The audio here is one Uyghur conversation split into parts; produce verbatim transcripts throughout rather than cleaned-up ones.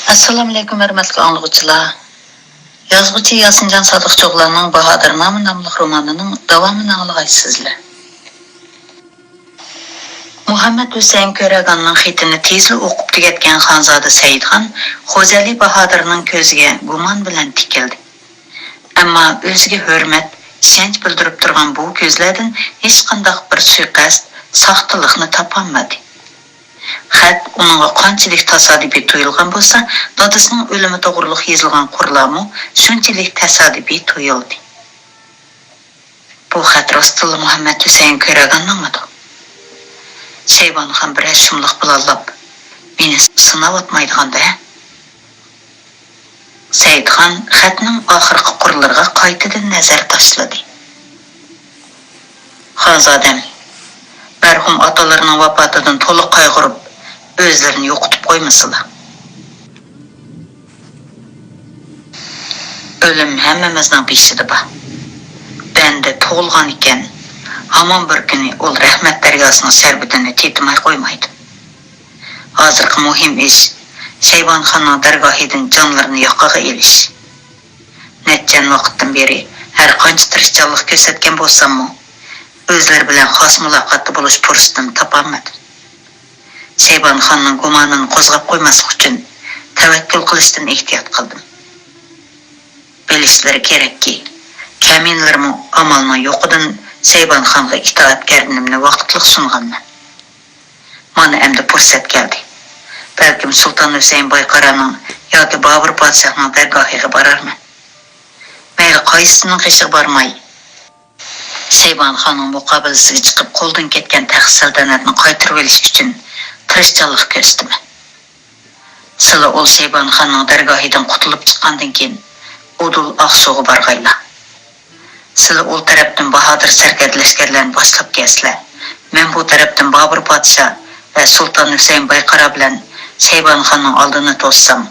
ئەسسالامۇئەلەيكۇم، ھۆرمەتلىك ئاڭلىغۇچىلار. يازغۇچى ياسىنجان سادىقچىئوغلاننىڭ باھادىرنامە ناملىق رومانىنىڭ داۋامىنى ئاڭلىغايسىزلەر. مۇھەممەد ھۈسەيىن كۆرەگاننىڭ خېتىنى تېزلا ئوقۇپ تۈگەتكەن خانزادە سەئىدخان خوجالى باھادىرنىڭ كۆزىگە گۇمان بىلەن تىكىلدى. ئەمما ئۆزىگە ھۆرمەت، ئىشەنچ بىلدۈرۈپ تۇرغان بۇ كۆزلەردىن ھېچقانداق بىر سۇيىقەست، ساختىلىقنى تاپالمىدى. خەت ئۇنىڭغا قانچىلىك تاسادىپىي تۇيۇلغان بولسا، دادىسىنىڭ ئۆلۈمى توغرۇلۇق يېزىلغان قۇرلارمۇ شۇنچىلىك تاسادىپىي تۇيۇلدى. بۇ خەت راستتىنلا مۇھەممەد ھۈسەيىن كۆرەگاننىڭمىدۇ؟ شەيبانىخان بىرەر شۇملۇق پىلانلاپ، مېنى سىناۋاتمايدىغاندۇ، ھە؟ سەئىدخان خەتنىڭ ئاخىرقى قۇرلىرىغا قايتىدىن نەزەر تاشلىدى. خانزادەم، مەرھۇم ئاتىلىرىنىڭ ۋاپاتىدىن تولا قايغۇرۇپ، ئۆزلىرىنى يوقىتىپ قويمىسىلا. ئۆلۈم ھەممىمىزنىڭ بېشىدا بار. بەندە تۇغۇلغان ئىكەن، ھامان بىر كۈنى ئۇل رەھمەت دەرياسىنىڭ شەربىتىنى تېتىماي قويمايدۇ. ھازىرقى مۇھىم ئىش، شەيبانىخاننىڭ دەرگاھىدىن جانلىرىنى ياقىغا ئېلىش. نەچچە ۋاقىتتىن بېرى ھەر قانچە تىرىشچانلىق كۆرسەتكەن بولساممۇ، ئۆزلىرى بىلەن خاس مۇلاقاتتا بولۇش پۇرسىتىنى تاپالمىدىم. شەيبانىخاننىڭ گۇمانىنى قوزغاپ قويماسلىق ئۈچۈن تەۋەككۈل قىلىشتىن ئېھتىيات قىلدىم. بىلىشلىرى كېرەككى، كەمىنىلىرىمۇ ئامالنىڭ يوقىدىن شەيبانىخانغا ئىتائەتكەرلىكىمنى ۋاقىتلىق سۇنغانمەن. مانا ئەمدى پۇرسەت كەلدى. بەلكىم سۇلتان ھۈسەيىن بايقارانىڭ ياكى بابۇر پادىشاھنىڭ دەرگاھىغا بارارمەن. مەيلى قايسىسىنىڭ قېشىغا بارماي، شەيبانىخاننىڭ مۇقابىلىسىگە چىقىپ، قولدىن كەتكەن تەخت-سەلتەنەتنى قايتۇرۇۋېلىش ئۈچۈن تىرىشچانلىق كۆرسىتىمەن. سىلى ئۇل شەيبانىخاننىڭ دەرگاھىدىن قۇتۇلۇپ چىققاندىن كېيىن، ئۇدۇل ئاقسۇغا بارغايلا. سىلى ئۇل تەرەپتىن باھادىر سەركەردە لەشكەرلەرنى باشلاپ كەلسىلە، مەن بۇ تەرەپتىن بابۇر پادىشاھ ۋە سۇلتان ھۈسەيىن بايقارا بىلەن شەيبانىخاننىڭ ئالدىنى توسسام،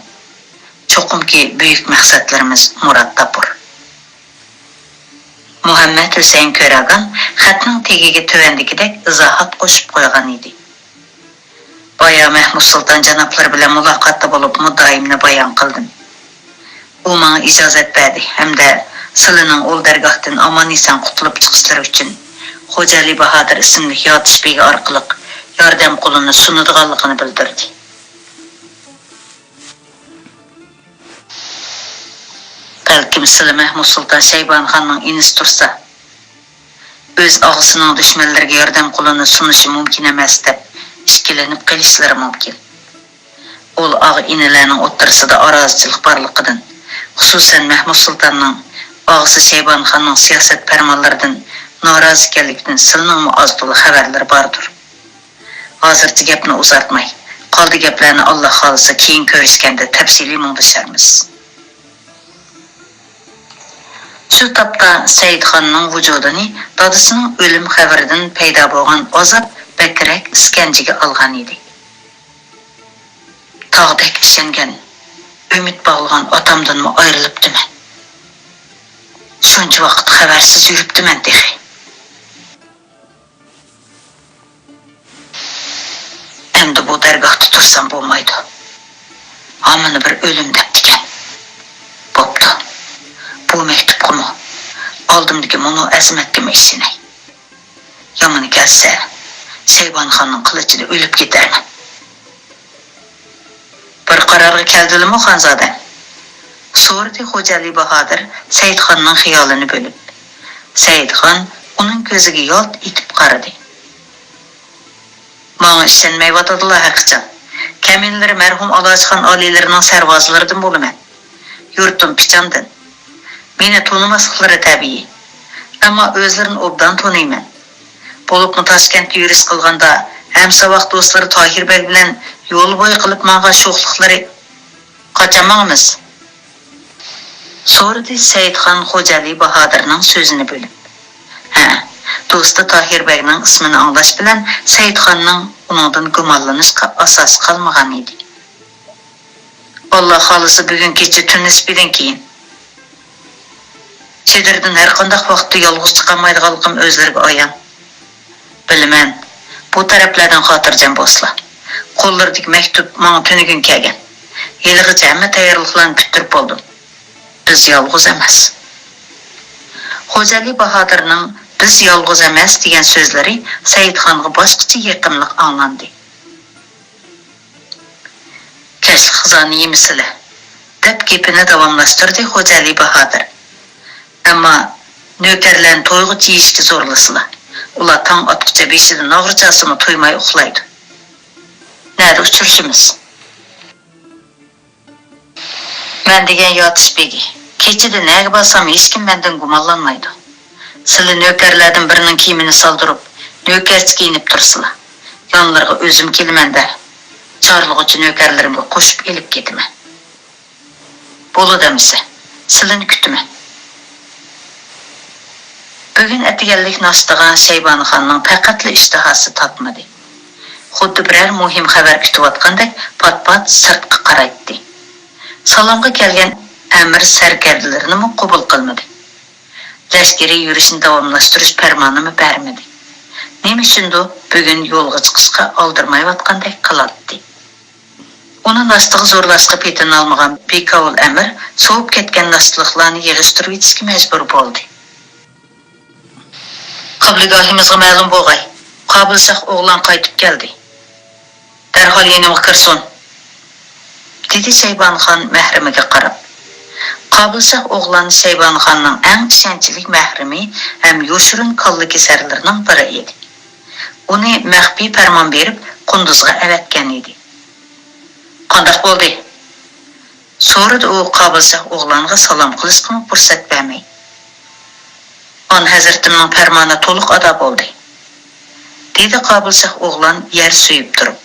چوقۇمكى بۈيۈك مەقسەتلىرىمىز مۇراد تاپۇر. مۇھەممەد ھۈسەيىن كۆرەگان خەتنىڭ تېگىگە تۆۋەندىكىدەك ئىزاھات قوشۇپ قويغان ئىدى. بايا مەھمۇد سۇلتان جانابلىرى بىلەن مۇلاقاتتا بولۇپ، مۇددىئايىمنى بايان قىلدىم. ئۇ ماڭا ئىجازەت بەردى ھەمدە سىلىنىڭ ئۇل دەرگاھتىن ئامان-ئېسەن قۇتۇلۇپ چىقىشلىرى ئۈچۈن خوجالى باھادىر ئىسىملىك ياتىش بېگى ئارقىلىق ياردەم قولىنى سۇنىدىغانلىقىنى بىلدۈردى. بەلكىم سىلى مەھمۇد سۇلتان شەيبانىخاننىڭ ئىنىسى تۇرسا، ئۆز ئاغىسىنىڭ دۈشمەنلىرىگە ياردەم قولىنى سۇنۇشى مۇمكىن ئەمەس دەپ ئىككىلىنىپ قېلىشلىرى مۇمكىن. ئۇل ئاغا-ئىنىلەرنىڭ ئوتتۇرىسىدا ئارازىچىلىق بارلىقىدىن، خۇسۇسەن مەھمۇد سۇلتاننىڭ ئاغىسى شەيبانىخاننىڭ سىياسەت پەرمانلىرىدىن نارازى ئىكەنلىكىدىن سىلىنىڭمۇ ئاز-تولا خەۋەرلىرى باردۇر. ھازىرچە گەپنى ئۇزارتماي، قالدى گەپلەرنى ئاللا خالىسا كېيىن كۆرۈشكەندە تەپسىلىي مۇڭدىشارمىز. شۇ تاپتا سەئىدخاننىڭ ۋۇجۇدىنى دادىسىنىڭ ئۆلۈم خەۋىرىدىن پەيدا بولغان ئازاب بەكرەك ئىسكەنجىگە ئالغان ئىدى. تاغدەك ئىشەنگەن، ئۈمىد باغلىغان ئاتامدىنمۇ ئايرىلىپتىمەن. شۇنچە ۋاقىت خەۋەرسىز يۈرۈپتىمەن تېخى. ئەمدى بۇ دەرگاھتا تۇرسام بولمايدۇ. ھامىنى بىر ئۆلۈم دەپتىكەن. بوپتۇ. بۇ مەكتۇپقىمۇ، ئالدىمدىكى مۇنۇ ئەزىمەتكىمۇ ئىشىنەي. يامىنى كەلسە، شەيبانىخاننىڭ قىلىچىدا ئۆلۈپ كېتەرمەن. بىر قارارغا كەلدىلىمۇ، خانزادە؟ سورىدى خوجالى باھادىر سەئىدخاننىڭ خىيالىنى بۆلۈپ. سەئىدخان ئۇنىڭ كۆزىگە يالت ئېتىپ قارىدى. ماڭا ئىشەنمەيۋاتىدىلا ھەقىچان. كەمىنىلىرى مەرھۇم ئالاچىخان ئالىيلىرىنىڭ سەرۋازلىرىدىن بولىمەن. يۇرتۇم پىچاندىن. مېنى تونۇماسلىقلىرى تەبىئىي. ئەمما ئۆزلىرىنى ئوبدان تونۇيمەن. بولۇپمۇ تاشكەنتتە يۈرۈش قىلغاندا، ھەمساۋاق دوستلىرى تاھىر بەگ بىلەن يول بويى قىلىپ ماڭغان شوخلۇقلىرى. قاچان ماڭىمىز؟ سورىدى سەئىدخان خوجالى باھادىرنىڭ سۆزىنى بۆلۈپ. ھە، دوستى تاھىر بەگنىڭ ئىسمىنى ئاڭلاش بىلەن سەئىدخاننىڭ ئۇنىڭدىن گۇمانلىنىشقا ئاساس قالمىغان ئىدى. ئاللا خالىسا بۈگۈن كېچە تۈن نىسپىدىن كېيىن. چېدىردىن ھەرقانداق ۋاقىتتا يالغۇز چىقالمايدىغانلىقىم ئۆزلىرىگە ئايان. بىلىمەن، بۇ تەرەپلەردىن خاتىرجەم بولسىلا. قوللىرىدىكى مەكتۇپ ماڭا تۈنۈگۈن كەلگەن. ھېلىغىچە ھەممە تەييارلىقلارنى پۈتتۈرۈپ بولدۇم. بىز يالغۇز ئەمەس. خوجالى باھادىرنىڭ «بىز يالغۇز ئەمەس» دېگەن سۆزلىرى سەئىدخانغا باشقىچە يېقىملىق ئاڭلاندى. «كەچلىك غىزانى يېمىسىلە» دەپ گېپىنى داۋاملاشتۇردى خوجالى باھادىر. «ئەمما نۆكەرلەرنى تويغۇچە يېيىشكە زورلىسىلا. ئۇلار تاڭ ئاتقۇچە بېشىدا ناغرا چالسىمۇ تويماي ئۇخلايدۇ. نەدە ئۇچرىشىمىز؟» «مەن دېگەن ياتۇش بېگى. كېچىدە نەگە بارسام، ھېچكىم مەندىن گۇمانلانمايدۇ. سىلى نۆكەرلەردىن بىرىنىڭ كىيىمىنى سالدۇرۇپ، نۆكەرچە كىيىنىپ تۇرسىلا. يانلىرىغا ئۆزۈم كېلىمەن-دە، چارلىغۇچى نۆكەرلىرىمگە قوشۇپ ئېلىپ كېتىمەن. بولىدۇ ئەمىسە، سىلىنى كۈتىمەن.» بۈگۈن ئەتىگەنلىك ناشتىغا شەيبانىخاننىڭ پەقەتلا ئىشتىھاسى تارتمىدى. خۇددى بىرەر مۇھىم خەۋەر كۈتۈۋاتقاندەك پات-پات سىرتقا قارايتتى. سالامغا كەلگەن ئەمىر سەركەردىلىرىنىمۇ قوبۇل قىلمىدى. لەشكىرىي يۈرۈشنى داۋاملاشتۇرۇش پەرمانىمۇ بەرمىدى. نېمە ئۈچۈندۇ بۈگۈن يولغا چىقىشقا ئالدىرىمايۋاتقاندەك قىلاتتى. ئۇنى ناشتىغا زورلاشقا پېتىنالمىغان بىكاۋۇل ئەمىر سوۋۇپ كەتكەن ناشتىلىقلارنى يىغىشتۇرۇۋېتىشكە مەجبۇر بولدى. «قىبلىگاھىمىزغا مەلۇم بولغاي، قابىلشاھ ئوغلان قايتىپ كەلدى. دەرھال يېنىمغا كىرسۇن.» دېدى شەيبانىخان مەھرىمىگە قاراپ. قابىلشاھ ئوغلان شەيبانىخاننىڭ ئەڭ ئىشەنچلىك مەھرىمى ھەم يوشۇرۇن كاللا كېسەرلىرىنىڭ بىرى ئىدى. ئۇنى مەخپىي پەرمان بېرىپ قۇندۇزغا ئەۋەتكەن ئىدى. «قانداق بولدى؟» سورىدى ئۇ قابىلشاھ ئوغلانغا سالام قىلىشقىمۇ پۇرسەت بەرمەي. «ئان ھەزرىتىمنىڭ پەرمانى تولۇق ئادا بولدى.» دېدى قابىلشاھ ئوغلان يەر سۆيۈپ تۇرۇپ.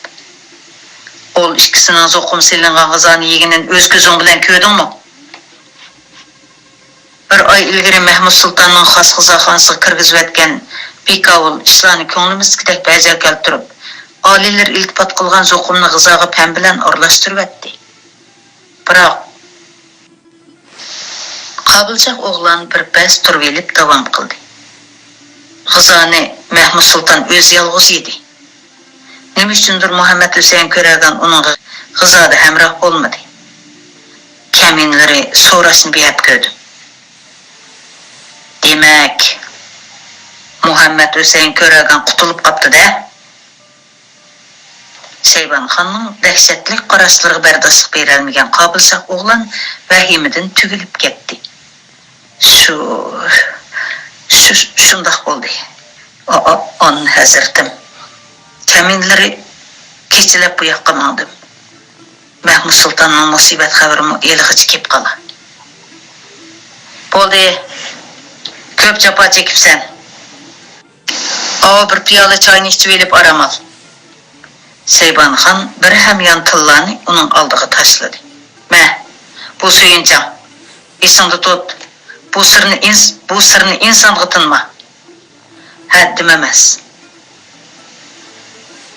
«ئول ئىككىسىنىڭ زوقۇم سېلىنغان غىزانى يېگىنىنى ئۆز كۆزۈڭ بىلەن كۆردۈڭمۇ؟ بىر ئاي ئىلگىرى مەھمۇد سۇلتاننىڭ خاس غىزاخانىسىغا كىرگۈزۈۋەتكەن بىكاۋۇل ئىشلارنى كۆڭلىمىزدىكىدەك بەجا كەلتۈرۈپ، ئالىيلىرى ئىلتىپات قىلغان زوقۇمنى غىزاغا پەم بىلەن ئارىلاشتۇرۇۋەتتى. بىراق...» قابىلشاھ ئوغلان بىر پەس تۇرۇۋېلىپ داۋام قىلدى. «غىزانى مەھمۇد سۇلتان ئۆزى يالغۇز يېدى. نېمە ئۈچۈندۇر مۇھەممەد ھۈسەيىن كۆرەگان ئۇنىڭغا غىزادا ھەمراھ بولمىدى. كەمىنىلىرى سوراشنى بىھەپ كۆردۈم.» «دېمەك، مۇھەممەد ھۈسەيىن كۆرەگان قۇتۇلۇپ قاپتۇ-دە.» شەيبانىخاننىڭ دەھشەتلىك قاراشلىرىغا بەرداشلىق بېرەلمىگەن قابىلشاھ ئوغلان ۋەھىمىدىن تۈگۈلۈپ كەتتى. «شۇ، شۇ، شۇنداق بولدى. ئا-، ئا-، ئان ھەزرىتىم. كەمىنىلىرى كېچىلەپ بۇ ياققا ماڭدىم. مەھمۇد سۇلتاننىڭ مۇسىبەت خەۋىرىمۇ ھېلىغىچە كېلىپ قالا.» «بولدى، كۆپ جاپا چېكىپسەن. ئاۋۇ بىر پىيالە چاينى ئىچىۋېلىپ ئارام ئال.» شەيبانىخان بىر ھەميان تىللانى ئۇنىڭ ئالدىغا تاشلىدى. «مە، بۇ سۆيۈنچاڭ. ئېسىڭدە تۇت، بۇ سىرنى ئىنس-، بۇ سىرنى ئىنسانغا تىنما.» «ھەددىم ئەمەس.»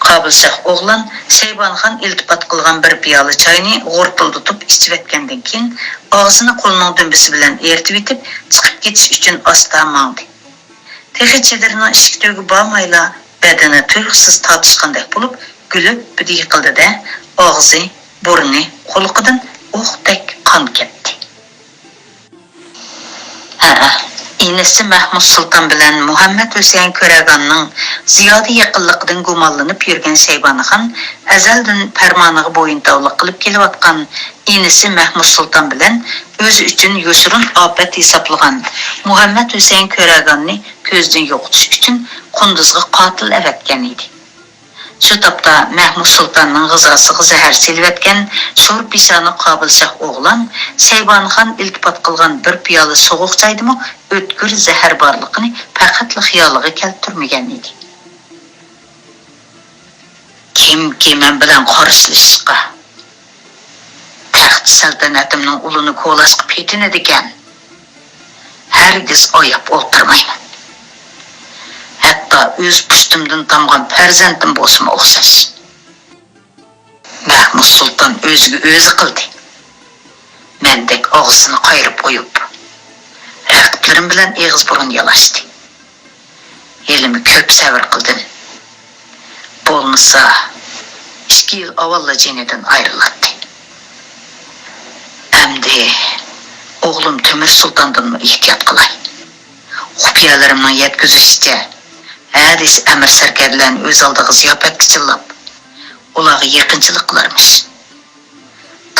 قابىلشاھ ئوغلان شەيبانىخان ئىلتىپات قىلغان بىر پىيالە چاينى غۇرپىلدىتىپ ئىچىۋەتكەندىن كېيىن، ئاغزىنى قولىنىڭ دۈمبىسى بىلەن ئېرىتىۋېتىپ، چىقىپ كېتىش ئۈچۈن ئاستا ماڭدى. تېخى چېدىرنىڭ ئىشىك تۈۋىگە بارمايلا، بەدىنى تۇيۇقسىز تارتىشقاندەك بولۇپ، گۈلۈپپىدە يىقىلدى-دە، ئاغزى، بۇرنى، قۇلىقىدىن ئوقتەك قان كەپتى. ھەئە، ئىنىسى مەھمۇد سۇلتان بىلەن مۇھەممەد ھۈسەيىن كۆرەگاننىڭ زىيادە يېقىنلىقىدىن گۇمانلىنىپ يۈرگەن شەيبانىخان ئەزەلدىن پەرمانىغا بويۇنتاۋلىق قىلىپ كېلىۋاتقان ئىنىسى مەھمۇد سۇلتان بىلەن ئۆزى ئۈچۈن يوشۇرۇن ئاپەت ھېسابلىغان مۇھەممەد ھۈسەيىن كۆرەگاننى كۆزدىن يوقىتىش ئۈچۈن قۇندۇزغا قاتىل ئەۋەتكەن ئىدى. شۇ تاپتا مەھمۇد سۇلتاننىڭ غىزاسىغا زەھەر سېلىۋەتكەن شور پېشانە قابىلشاھ ئوغلان شەيبانىخان ئىلتىپات قىلغان بىر پىيالە سوغۇق چايدىمۇ ئۆتكۈر زەھەر بارلىقىنى پەقەتلا خىيالىغا كەلتۈرمىگەن ئىدى. كىمكى مەن بىلەن قارشىلىشىشقا، تەخت سەلتەنىتىمنىڭ ئۇلىنى كولاشقا پېتىنىدىكەن، ھەرگىز ئاياپ ئولتۇرمايمەن. ھەتتا ئۆز پۇشتۇمدىن تامغان پەرزەنتىم بولسىمۇ ئوخشاش. مەھمۇد سۇلتان ئۆزىگە ئۆزى قىلدى. مەندەك ئاغزىنى قايرىپ قويۇپ، رەقىبلىرىم بىلەن ئېغىز بۇرۇن يالاشتى. ھېلىمۇ كۆپ سەۋر قىلدىم. بولمىسا، ئىككى يىل ئاۋۋاللا جېنىدىن ئايرىلاتتى. ئەمدى ئوغلۇم تۆمۈر سۇلتاندىنمۇ ئېھتىيات قىلاي. خۇپىيەلىرىمنىڭ يەتكۈزۈشىچە، ھە دېسە ئەمىر سەركەردىلەرنى ئۆز ئالدىغا زىياپەتكە چىللاپ، ئۇلارغا يېقىنچىلىق قىلارمىش.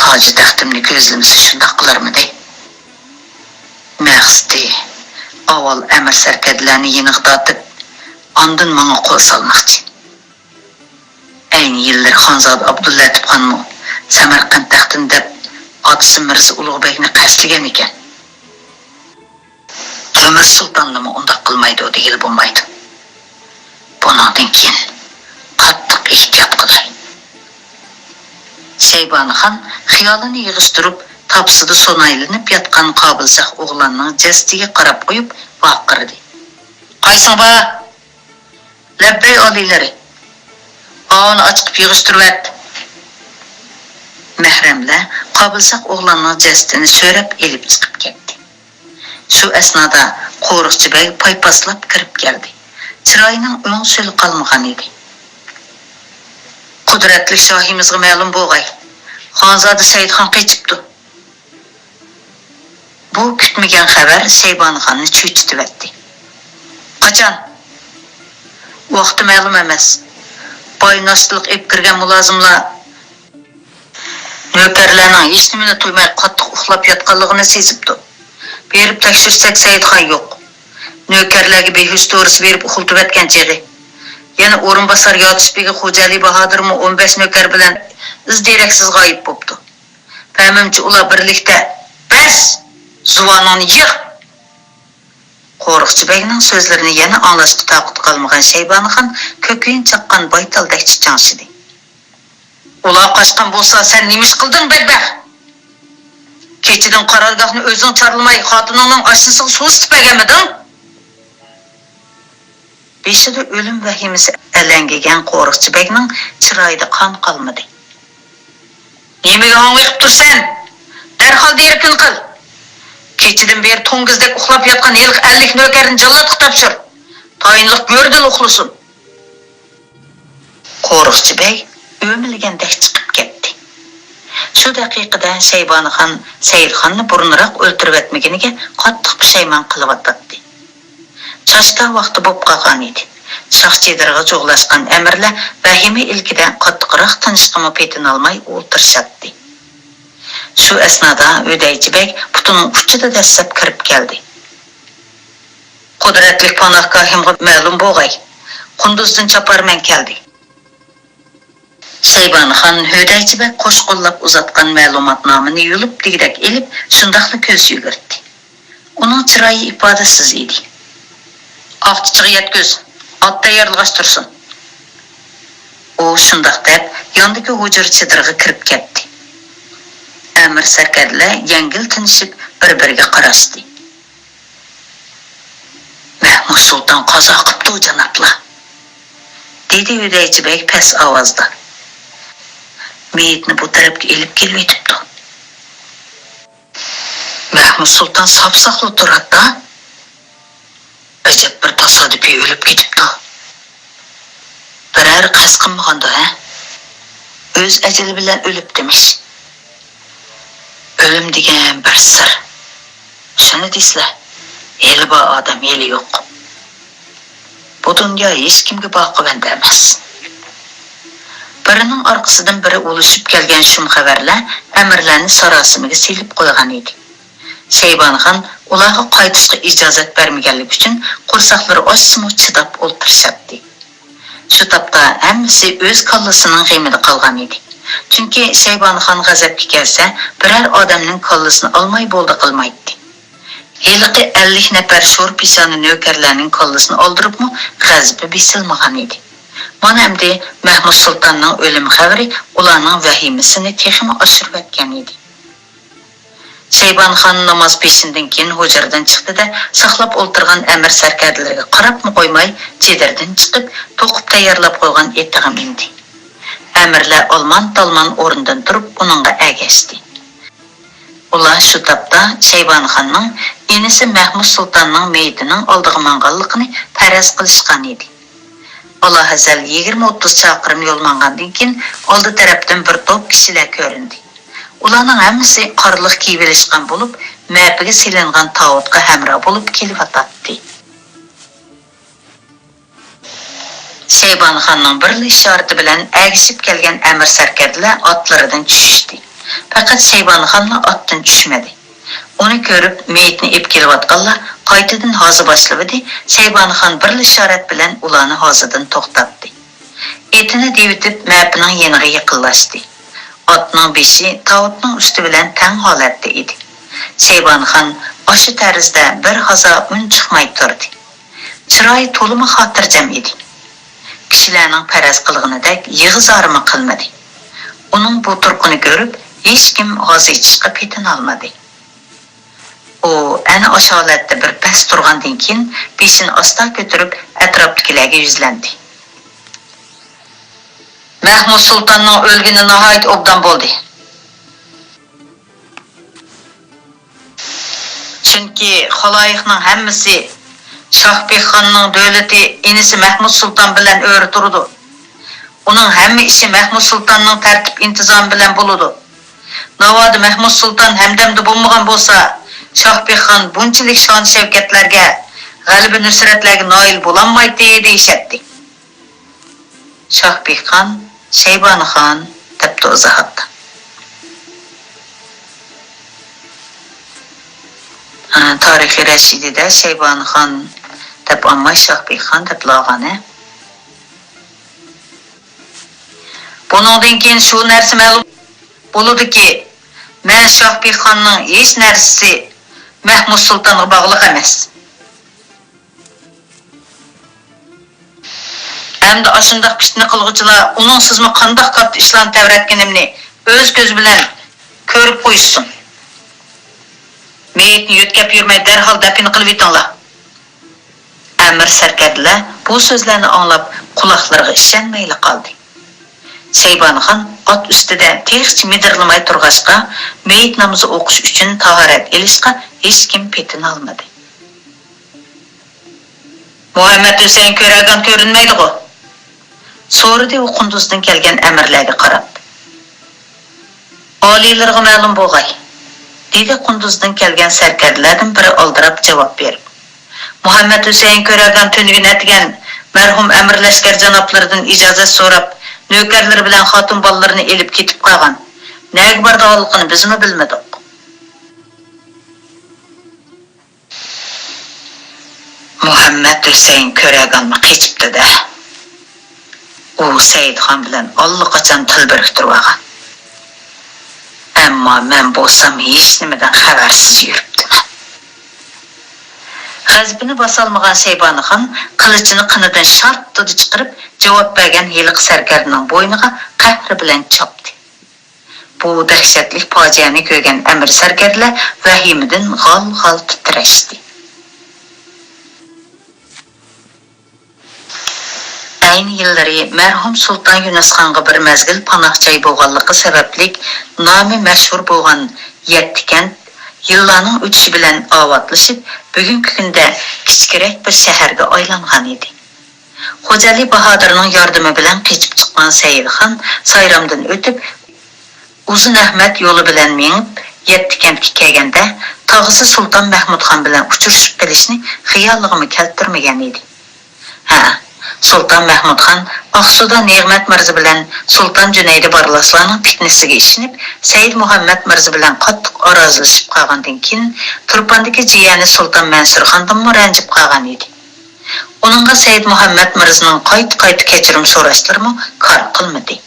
تاجى تەختىمنى كۆزلىمىسە شۇنداق قىلارمىدى؟ مەقسىتى، ئاۋۋال ئەمىر سەركەردىلەرنى يېنىغا تارتىپ، ئاندىن ماڭا قول سالماقچى. ئەينى يىللىرى خانزادە ئابدۇللەتىپ خانمۇ سەمەرقەنت تەختىنى دەپ، ئاتىسى مىرزا ئۇلۇغبەگنى قەستلىگەن ئىكەن. تۆمۈر سۇلتانلىمۇ ئۇنداق قىلمايدۇ دېگىلى بولمايدۇ. بۇنىڭدىن كېيىن قاتتىق ئېھتىيات قىلاي. شەيبانى خان خىيالىنى يىغىشتۇرۇپ، تاپىسىدا سۇنايلىنىپ ياتقان قابىلشاھ ئوغلاننىڭ جەسىتىگە قاراپ قويۇپ ۋارقىرىدى: «قايسىڭ بار؟» «لەببەي ئالىيلىرى.» «ئاۋۇنى ئاچىقىپ يىغىشتۇرۇۋەت.» مەھرەملەر قابىلشاھ ئوغلاننىڭ جەسىتىنى سۆرەپ ئېلىپ چىقىپ كەتتى. شۇ ئەسنادا قورۇقچى بەگ پايپاسلاپ كىرىپ كەلدى. چىرايىنىڭ ئۆڭ سۆلى قالمىغان ئىدى. «قۇدرەتلىك شاھىمىزغا مەلۇم بولغاي، خانزادە سەئىدخان قېچىپتۇ.» بۇ كۈتمىگەن خەۋەر شەيبانىخاننى چۆچۈتۈۋەتتى. «قاچان؟» «ۋاقتى مەلۇم ئەمەس. باي ناشتىلىق ئېلىپ كىرگەن مۇلازىملار نۆكەرلەرنىڭ ھېچنېمىنى تۇيماي قاتتىق ئۇخلاپ ياتقانلىقىنى سېزىپتۇ. بېرىپ تەكشۈرسەك سەئىدخان يوق. نۆكەرلەرگە بىھۇش دورىسى بېرىپ ئۇخلىتىۋەتكەن چېغى. يەنە ئورۇنباسار ياتۇش بېگى خوجالى باھادىرمۇ ئون بەش نۆكەر بىلەن ئىز دېرەكسىز غايىب بوپتۇ. پەمىمچە ئۇلار بىرلىكتە، بەس! زۇۋانىڭنى يىغ!» قورۇقچى بەگنىڭ سۆزلىرىنى يەنە ئاڭلاشقا تاقىتى قالمىغان شەيبانىخان كۆكۈيۈن چاققان بايتالدەك چىچاڭشىدى. «ئۇلار قاچقان بولسا، سەن نېمە ئىش قىلدىڭ، بەگبەخت؟ كېچىدىن قارارگاھنى ئۆزۈڭ چارلىماي، خوتۇنۇڭنىڭ ئاشنىسىغا سۇ ئىسىتىپ بەرگەنمىدىڭ؟» بېشىدا ئۆلۈم ۋەھىمىسى ئەلەڭگىگەن قورۇقچى بەگنىڭ چىرايىدا قان قالمىدى. «نېمىگە ھاڭۋېقىپ تۇرسەن؟ دەرھال دېرىكىنى قىل! كېچىدىن بېرى توڭگۇزدەك ئۇخلاپ ياتقان ھېلىقى ئەللىك نۆكەرنى جاللاتقا تاپشۇر. تايىنلىق گۆردىلا ئۇخلىسۇن.» قورۇقچى بەگ ئۆمىلىگەندەك چىقىپ كەتتى. شۇ دەقىقىدە شەيبانىخان سەئىدخاننى بۇرۇنراق ئۆلتۈرۈۋەتمىگىنىگە قاتتىق پۇشايمان قىلىۋاتاتتى. چاشتا ۋاقتى بوپ قالغان ئىدى. شاھ چېدىرىغا جۇغلاشقان ئەمىرلەر ۋەھىمە ئىلكىدە قاتتىقراق تىنىشقىمۇ پېتىنالماي ئولتۇرۇشاتتى. شۇ ئەسنادا ھۆدەيچى بەگ پۇتىنىڭ ئۇچىدا دەسسەپ كىرىپ كەلدى. «قۇدرەتلىك پاناھگاھىمغا مەلۇم بولغاي، قۇندۇزدىن چاپارمەن كەلدى.» شەيبانىخان ھۆدەيچى بەگ قوش قوللاپ ئۇزاتقان مەلۇماتنامىنى يۇلۇپ دېگۈدەك ئېلىپ، شۇنداقلا كۆز يۈگۈرتتى. ئۇنىڭ چىرايى ئىپادىسىز ئىدى. «ئاقچىچىغا يەتكۈز، ئات تەييارلىغاچ تۇرسۇن.» ئۇ شۇنداق دەپ، ياندىكى ھۇجرا چېدىرىغا كىرىپ كەتتى. ئەمىر سەركەردىلەر يەڭگىل تىنىشىپ، بىر-بىرىگە قاراشتى. «مەھمۇد سۇلتان قازا قىپتۇ، جانابلار!» دېدى ھۆدەيچى بەگ پەس ئاۋازدا. «مېيىتنى بۇ تەرەپكە ئېلىپ كېلىۋېتىپتۇ.» «مەھمۇد سۇلتان ساپساقلا تۇراتتا، ئەجەب بىر تاسادىپىي ئۆلۈپ كېتىپتۇ. بىرەر قەست قىلمىغاندۇ، ھە؟ ئۆز ئەجىلى بىلەن ئۆلۈپتىمىش. ئۆلۈم دېگەن بىر سىر. شۇنى دېسىلە، ھېلى بار ئادەم، ھېلى يوق. بۇ دۇنيا ھېچكىمگە باقىۋەندە ئەمەس.» بىرىنىڭ ئارقىسىدىن بىرى ئۇلىشىپ كەلگەن شۇم خەۋەرلەر ئەمىرلەرنى ساراسىمىگە سېلىپ قويغان ئىدى. شەيبانىخان ئۇلارغا قايتىشقا ئىجازەت بەرمىگەنلىكى ئۈچۈن قورساقلىرى ئاچسىمۇ چىداپ ئولتۇرۇشاتتى. شۇ تاپتا ھەممىسى ئۆز كاللىسىنىڭ غېمىدە قالغان ئىدى. چۈنكى شەيبانىخان غەزەپكە كەلسە، بىرەر ئادەمنىڭ كاللىسىنى ئالماي بولدى قىلمايتتى. ھېلىقى ئەللىك نەپەر شور پېشانە نۆكەرلەرنىڭ كاللىسىنى ئالدۇرۇپمۇ غەزىپى بېسىلمىغان ئىدى. مانا ئەمدى مەھمۇد سۇلتاننىڭ ئۆلۈم خەۋىرى ئۇلارنىڭ ۋەھىمىسىنى تېخىمۇ ئاشۇرۇۋەتكەن ئىدى. شەيبانىخان ناماز پېشىندىن كېيىن ھۇجرىدىن چىقتى-دە، ساقلاپ ئولتۇرغان ئەمىر سەركەردىلىرىگە قاراپمۇ قويماي، چېدىردىن چىقىپ، توقۇپ تەييارلاپ قويغان ئېتىغا مىندى. ئەمىرلەر ئالمان-تالمان ئورنىدىن تۇرۇپ، ئۇنىڭغا ئەگەشتى. ئۇلار شۇ تاپتا شەيبانىخاننىڭ ئىنىسى مەھمۇد سۇلتاننىڭ مېيىتىنىڭ ئالدىغا ماڭغانلىقىنى پەرەز قىلىشقان ئىدى. ئالاھەزەل يىگىرمە ئوتتۇز چاقىرىم يول ماڭغاندىن كېيىن، ئالدى تەرەپتىن بىر توپ كىشىلەر كۆرۈندى. ئۇلارنىڭ ھەممىسى قارىلىق كىيىۋېلىشقان بولۇپ، مەپىگە سېلىنغان تاۋۇتقا ھەمراھ بولۇپ كېلىۋاتاتتى. شەيبانىخاننىڭ بىرلا ئىشارىتى بىلەن ئەگىشىپ كەلگەن ئەمىر سەركەردىلەر ئاتلىرىدىن چۈشۈشتى. پەقەت شەيبانىخانلا ئاتتىن چۈشمىدى. ئۇنى كۆرۈپ، مېيىتنى ئېلىپ كېلىۋاتقانلار قايتىدىن ھازا باشلىۋىدى، شەيبانىخان بىرلا ئىشارەت بىلەن ئۇلارنى ھازىدىن توختاتتى. ئېتىنى دېۋىتىپ، مەپىنىڭ يېنىغا يېقىنلاشتى. ئاتنىڭ بېشى تاۋۇتنىڭ ئۈستى بىلەن تەڭ ھالەتتە ئىدى. شەيبانىخان ئاشۇ تەرزدە بىر ھازا ئۈنچىقماي تۇردى. چىرايى تولىمۇ خاتىرجەم ئىدى. كىشىلەرنىڭ پەرەز قىلغىنىدەك يىغا-زارىمۇ قىلمىدى. ئۇنىڭ بۇ تۇرقىنى كۆرۈپ، ھېچكىم ھازا ئېچىشقا پېتىنالمىدى. ئۇ ئەنە ئاشۇ ھالەتتە بىر پەس تۇرغاندىن كېيىن، بېشىنى ئاستا كۆتۈرۈپ، ئەتراپتىكىلەرگە يۈزلەندى. مەھمۇد سۇلتاننىڭ ئۆلگىنى ناھايىتى ئوبدان بولدى. چۈنكى خالايىقنىڭ ھەممىسى شاھبىخاننىڭ دۆلىتى ئىنىسى مەھمۇد سۇلتان بىلەن ئۆرە تۇرىدۇ. ئۇنىڭ ھەممە ئىشى مەھمۇد سۇلتاننىڭ تەرتىپ-ئىنتىزامى بىلەن بولىدۇ. ناۋادا مەھمۇد سۇلتان ھەمدەمدە بولمىغان بولسا، شاھبىخان بۇنچىلىك شان-شەۋكەتلەرگە، غەلىبە-نۇسرەتلەرگە نائىل بولالمايتتى، دېيىشەتتى. شاھبىخان، شەيبانىخان، دەپتۇ ئىزاھاتتا. ھە، تارىخى رەشىدىدە شەيبانىخان دەپ ئالماي، شاھبىخان دەپلا ئالغان، ھە. بۇنىڭدىن كېيىن شۇ نەرسە مەلۇم بولىدۇكى، مەن شاھبىخاننىڭ ھېچ نەرسىسى مەھمۇد سۇلتانغا باغلىق ئەمەس. ئەمدى ئاشۇنداق پىتنە قىلغۇچىلار ئۇنىڭسىزمۇ قانداق كاتتا ئىشلارنى تەۋرەتكىنىمنى ئۆز كۆزى بىلەن كۆرۈپ قويۇشسۇن. مېيىتنى يۆتكەپ يۈرمەي، دەرھال دەپنە قىلىۋېتىڭلار. ئەمىر سەركەردىلەر بۇ سۆزلەرنى ئاڭلاپ، قۇلاقلىرىغا ئىشەنمەيلا قالدى. شەيبانىخان ئات ئۈستىدە تېخىچە مىدىرلىماي تۇرغاچقا، مېيىت نامىزى ئوقۇش ئۈچۈن تاھارەت ئېلىشقا ھېچكىم پېتىنالمىدى. مۇھەممەد ھۈسەيىن كۆرەرگان كۆرۈنمەيدىغۇ؟ سورىدى ئۇ قۇندۇزدىن كەلگەن ئەمىرلەرگە قاراپ. ئالىيلىرىغا مەلۇم بولغاي، دېدى قۇندۇزدىن كەلگەن سەركەردىلەردىن بىرى ئالدىراپ جاۋاب بېرىپ. مۇھەممەد ھۈسەيىن كۆرەرگان تۈنۈگۈن ئەتىگەن مەرھۇم ئەمىر لەشكەر جانابلىرىدىن ئىجازەت سوراپ، نۆكەرلىرى بىلەن خاتۇن بالىلىرىنى ئېلىپ كېتىپ قالغان. نەگە بارىدىغانلىقىنى بىزمۇ بىلمىدۇق. مۇھەممەد ھۈسەيىن كۆرەرگانمۇ قېچىپتۇ-دە. ئۇ سەئىدخان بىلەن ئاللىقاچان تىل بىرىكتۈرۈۋالغان. ئەمما مەن بولسام ھېچنېمىدىن خەۋەرسىز يۈرۈپتىمەن. غەزىپىنى باسالمىغان شەيبانىخان قىلىچىنى قېنىدىن شارتتىدە چىقىرىپ، جاۋاب بەرگەن ھېلىقى سەركەردىنىڭ بوينىغا قەھرى بىلەن چاپتى. بۇ دەھشەتلىك پاجىئەنى كۆرگەن ئەمىر سەركەردىلەر ۋەھىمىدىن غال-غال تىترەشتى. ئەينى يىللىرى مەرھۇم سۇلتان يۇنۇسخانغا بىر مەزگىل پاناھ جاي بولغانلىقى سەۋەبلىك، نامى مەشھۇر بولغان يەتتىكەنت يىللارنىڭ ئۆتۈشى بىلەن ئاۋاتلىشىپ، بۈگۈنكى كۈندە كىچىكرەك بىر شەھەرگە ئايلانغان ئىدى. خوجالى باھادىرنىڭ ياردىمى بىلەن قېچىپ چىققان سەئىدخان سايرامدىن ئۆتۈپ، ئۇزۇن ئەخمەت يولى بىلەن مېڭىپ، يەتتىكەنتكە كەلگەندە، تاغىسى سۇلتان مەھمۇدخان بىلەن ئۇچرىشىپ قېلىشنى خىيالىغىمۇ كەلتۈرمىگەن ئىدى. ھە، سۇلتان مەھمۇدخان ئاقسۇدا نېغمەت مىرزا بىلەن سۇلتان جۈنەيدى بارلاسلارنىڭ پىتنىسىگە ئىشىنىپ، سەئىد مۇھەممەد مىرزا بىلەن قاتتىق ئارازلىشىپ قالغاندىن كېيىن، تۇرپاندىكى جىيەنى سۇلتان مەنسۇرخاندىنمۇ رەنجىپ قالغان ئىدى. ئۇنىڭغا سەئىد مۇھەممەد مىرزىنىڭ قايتا-قايتا كەچۈرۈم سوراشلىرىمۇ كار قىلمىدى.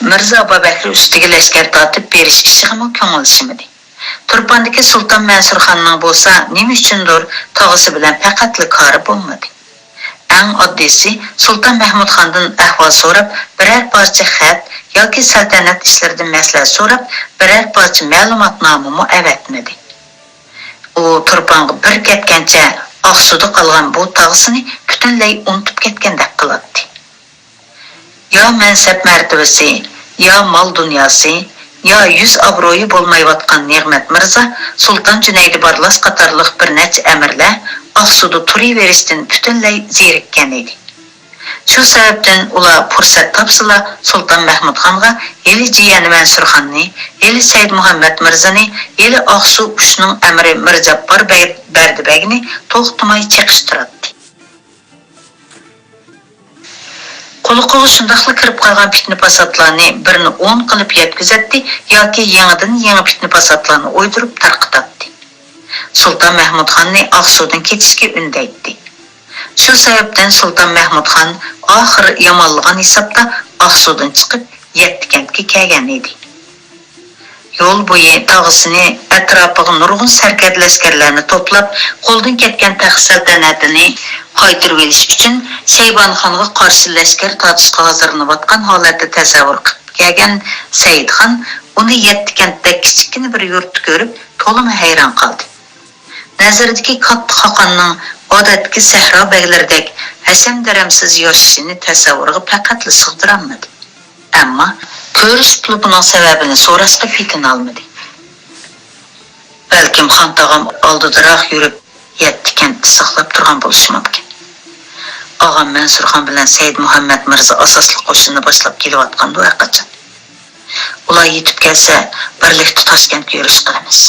مىرزا ئابابەكرى ئۈستىگە لەشكەر تارتىپ بېرىش ئىشىغىمۇ كۆڭۈل ئىچمىدى. تۇرپاندىكى سۇلتان مەنسۇرخاننىڭ بولسا نېمە ئۈچۈندۇر تاغىسى بىلەن پەقەتلا كارى بولمىدى. ئەڭ ئاددىيسى، سۇلتان مەھمۇدخاندىن ئەھۋال سوراپ، بىرەر پارچە خەت ياكى سەلتەنەت ئىشلىرىدىن مەسلىھەت سوراپ، بىرەر پارچە مەلۇماتنامىمۇ ئەۋەتمىدى. ئۇ تۇرپانغا بىر كەتكەنچە ئاقسۇدا قالغان بۇ تاغىسىنى پۈتۈنلەي ئۇنتۇپ كەتكەندەك قىلاتتى. يا مەنسەپ مەرتىۋىسى، يا مال دۇنياسى، يا يۈز ئابرۇيى بولمايۋاتقان نېغمەت مىرزا، سۇلتان جۈنەيدى بارلاس قاتارلىق بىر نەچچە ئەمىرلەر ئاقسۇدا تۇرۇۋېرىشتىن پۈتۈنلەي زېرىككەن ئىدى. شۇ سەۋەبتىن ئۇلار پۇرسەت تاپسىلا، سۇلتان مەھمۇدخانغا ھېلى جىيەنى مەنسۇرخاننى، ھېلى سەيدمۇھەممەد مىرزىنى، ھېلى ئاقسۇ ئۇچنىڭ ئەمىرى مىرجاپپار بەگ بەردى بەگنى توختىماي چېقىشتۇراتتى. قۇلىقىغا شۇنداقلا كىرىپ قالغان پىتنە-پاساتلارنى بىرنى ئون قىلىپ يەتكۈزەتتى ياكى يېڭىدىن يېڭى پىتنە-پاساتلارنى ئويدۇرۇپ تارقىتاتتى. سۇلتان مەھمۇدخاننى ئاقسۇدىن كېتىشكە ئۈندەيتتى. شۇ سەۋەبتىن سۇلتان مەھمۇدخان ئاخىر يامانلىغان ھېسابتا ئاقسۇدىن چىقىپ، يەتتە كەنتكە كەلگەن ئىدى. يول بويى تاغىسىنى، ئەتراپىغا نۇرغۇن سەركەردە لەشكەرلەرنى توپلاپ، قولدىن كەتكەن تەخت سەلتەنەتىنى قايتۇرۇۋېلىش ئۈچۈن شەيبانىخانغا قارشى لەشكەر تارتىشقا ھازىرلىنىۋاتقان ھالەتتە تەسەۋۋۇر قىلىپ كەلگەن سەئىدخان ئۇنى يەتتە كەنتتەك كىچىككىنە بىر يۇرتتا كۆرۈپ، تولىمۇ ھەيران قالدى. نەزىرىدىكى كاتتا خاقاننىڭ ئادەتتىكى سەھرا بەگلىرىدەك ھەشەم-دەرەمسىز ياشىشىنى تەسەۋۋۇرىغا پەقەتلا سىغدۇرالمىدى. ئەمما كۆرۈشۈپلا بۇنىڭ سەۋەبىنى سوراشقا پېتىنالمىدى. بەلكىم خان تاغام ئالدىدىراق يۈرۈپ، يەتتە كەنتتە ساقلاپ تۇرغان بولۇشى مۇمكىن. ئاغام مەنسۇرخان بىلەن سەيدمۇھەممەد مىرزا ئاساسلىق قوشۇننى باشلاپ كېلىۋاتقاندۇ ھەرقاچان. ئۇلار يېتىپ كەلسە، بىرلىكتە تاشكەنتكە يۈرۈش قىلىمىز.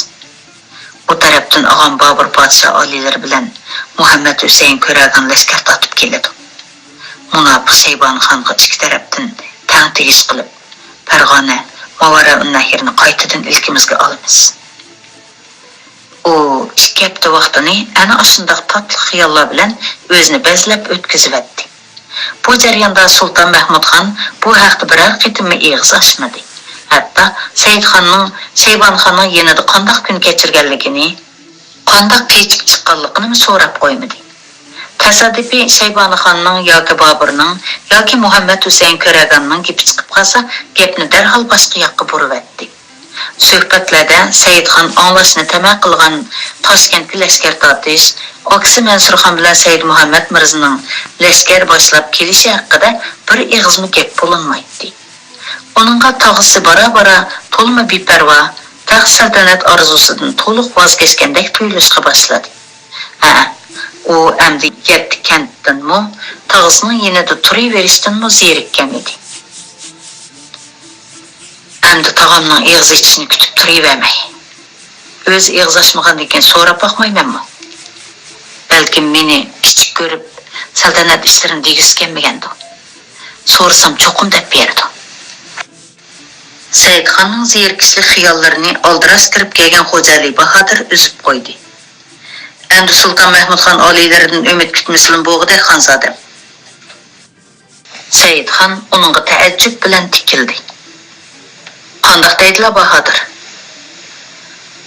ئۇ تەرەپتىن ئاغام بابۇر پادىشاھ ئالىيلىرى بىلەن مۇھەممەد ھۈسەيىن كۆرەگان لەشكەر تارتىپ كېلىدۇ. مۇناپىق شەيبانىخانغا ئىككى تەرەپتىن تەڭ تېگىش قىلىپ، پەرغانە، ماۋارائۇننەھرنى قايتىدىن ئىلكىمىزگە ئالىمىز. ئۇ ئىككى ھەپتە ۋاقتىنى ئەنە ئاشۇنداق تاتلىق خىياللار بىلەن ئۆزىنى بەزلەپ ئۆتكۈزۈۋەتتى. بۇ جەرياندا سۇلتان مەھمۇدخان بۇ ھەقتە بىرەر قېتىممۇ ئېغىز ئاچمىدى. ھەتتا سەئىدخاننىڭ شەيبانىخاننىڭ يېنىدا قانداق كۈن كەچۈرگەنلىكىنى، قانداق قېچىپ چىققانلىقىنىمۇ سوراپ قويمىدى. تاسادىپىي شەيبانىخاننىڭ ياكى بابۇرنىڭ ياكى مۇھەممەد ھۈسەيىن كۆرەگاننىڭ گېپى چىقىپ قالسا، گەپنى دەرھال باشقا ياققا بۇرۇۋەتتى. سۆھبەتلەردە سەئىدخان ئاڭلاشنى تەمە قىلغان تاشكەنتكە لەشكەر تارتىش، ئاكىسى مەنسۇرخان بىلەن سەيدمۇھەممەد مىرزىنىڭ لەشكەر باشلاپ كېلىشى ھەققىدە بىر ئېغىزمۇ گەپ بولۇنمايتتى. ئۇنىڭغا تاغىسى بارا-بارا تولىمۇ بىپەرۋا، تەخت سەلتەنەت ئارزۇسىدىن تولۇق ۋاز كەچكەندەك تۇيۇلۇشقا باشلىدى. ھە، ئۇ ئەمدى يەتتە كەنتتىنمۇ تاغىسىنىڭ يېنىدا تۇرۇۋېرىشتىنمۇ زېرىككەن ئىدى. ئەمدى تاغامنىڭ ئېغىز ئېچىشىنى كۈتۈپ تۇرۇۋەرمەي، ئۆزى ئېغىز ئاچمىغاندىن كېيىن سوراپ باقمايمەنمۇ؟ بەلكىم مېنى كىچىك كۆرۈپ، سەلتەنەت ئىشلىرىنى دېگۈسى كەلمىگەندۇ. سورىسام چوقۇم دەپ بېرىدۇ. سەئىدخاننىڭ زېرىكىشلىك خىياللىرىنى ئالدىراش كىرىپ كەلگەن خوجالى باھادىر ئۈزۈپ قويدى. ئەمدى سۇلتان مەھمۇدخان ئالىيلىرىدىن ئۈمىد كۈتمىسىلىمۇ بولغۇدەك، خانزادەم. سەئىدخان ئۇنىڭغا تەئەججۈپ بىلەن تىكىلدى. قانداق دەيدىلا، باھادىر؟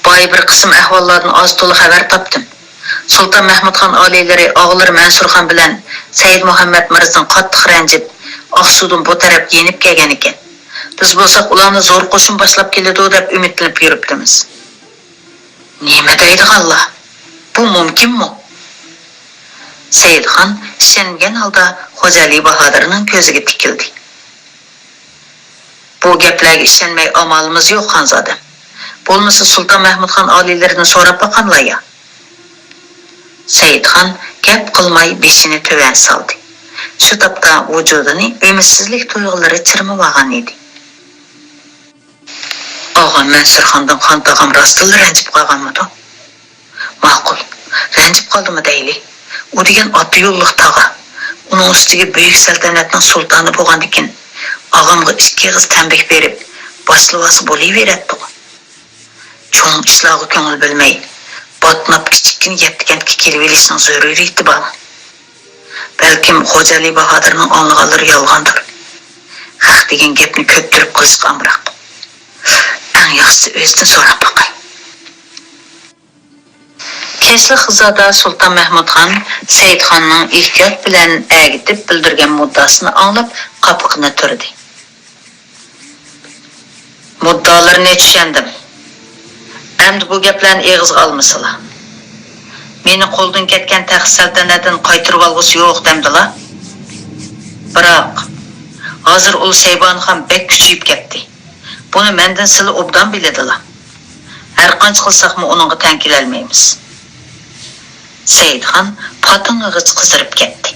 بايا بىر قىسىم ئەھۋاللاردىن ئاز-تولا خەۋەر تاپتىم. سۇلتان مەھمۇدخان ئالىيلىرى ئاغىلىرى مەنسۇرخان بىلەن سەئىدمۇھەممەد مىرزىدىن قاتتىق رەنجىپ، ئاقسۇدىن بۇ تەرەپكە يېنىپ كەلگەنىكەن. بىز بولساق ئۇلارنى زور قوشۇن باشلاپ كېلىدۇ دەپ ئۈمىدلىنىپ يۈرۈپتىمىز. نېمە دەيدىغانلار؟ بۇ مۇمكىنمۇ؟ سەئىدخان ئىشەنگەن ھالدا خوجالى باھادىرنىڭ كۆزىگە تىكىلدى. بۇ گەپلەرگە ئىشەنمەي ئامالىمىز يوق، خانزادەم. بولمىسا سۇلتان مەھمۇدخان ئالىيلىرىدىن سوراپ باقاملا يا؟ سەئىدخان گەپ قىلماي بېشىنى تۆۋەن سالدى. شۇ تاپتا ۋۇجۇدىنى ئۈمىدسىزلىك تۇيغۇلىرى چىرمىۋالغان ئىدى. ئاغام مەنسۇرخاندىن خان تاغام راستتىنلا رەنجىپ قالغانمىدۇ؟ ماقۇل، رەنجىپ قالدىمۇ دەيلى. ئۇ دېگەن ئاتا يوللۇق تاغا. ئۇنىڭ ئۈستىگە بۈيۈك سەلتەنەتنىڭ سۇلتانى بولغاندىكىن، ئاغامغا ئىككى ئېغىز تەنبىھ بېرىپ، باشلىۋالسا بولۇۋېرەتتىغۇ. چوڭ ئىشلارغا كۆڭۈل بۆلمەي، باتناپ كىچىككىنە يەتتە كەنتكە كېلىۋېلىشنىڭ زۆرۈرىيىتى بار. بەلكىم خوجالى باھادىرنىڭ ئاڭلىغانلىرى يالغاندۇر. خەق دېگەن گەپنى كۆپتۈرۈپ قىلىشقا ئامراق. ئەڭ ياخشىسى ئۆزىدىن سوراپ باقاي. كەچلىك غىزادا سۇلتان مەھمۇدخان سەئىدخاننىڭ ئېھتىيات بىلەن ئەگىتىپ بىلدۈرگەن مۇددىئاسىنى ئاڭلاپ قاپىقىنى تۈردى. مۇددىئالىرىنى چۈشەندىم. ئەمدى بۇ گەپلەرنى ئېغىزغا ئالمىسىلا. مېنى قولدىن كەتكەن تەخت سەلتەنەتتىن قايتۇرۇۋالغۇسى يوق دەمدىلا؟ بىراق، ھازىر ئۇل شەيبانىخان بەك كۈچىيىپ كەتتى. بۇنى مەندىن سىلى ئوبدان بىلىدىلا. ھەرقانچە قىلساقمۇ ئۇنىڭغا تەڭ كېلەلمەيمىز. سەئىدخان پاتىڭىغىچە قىزىرىپ كەتتى.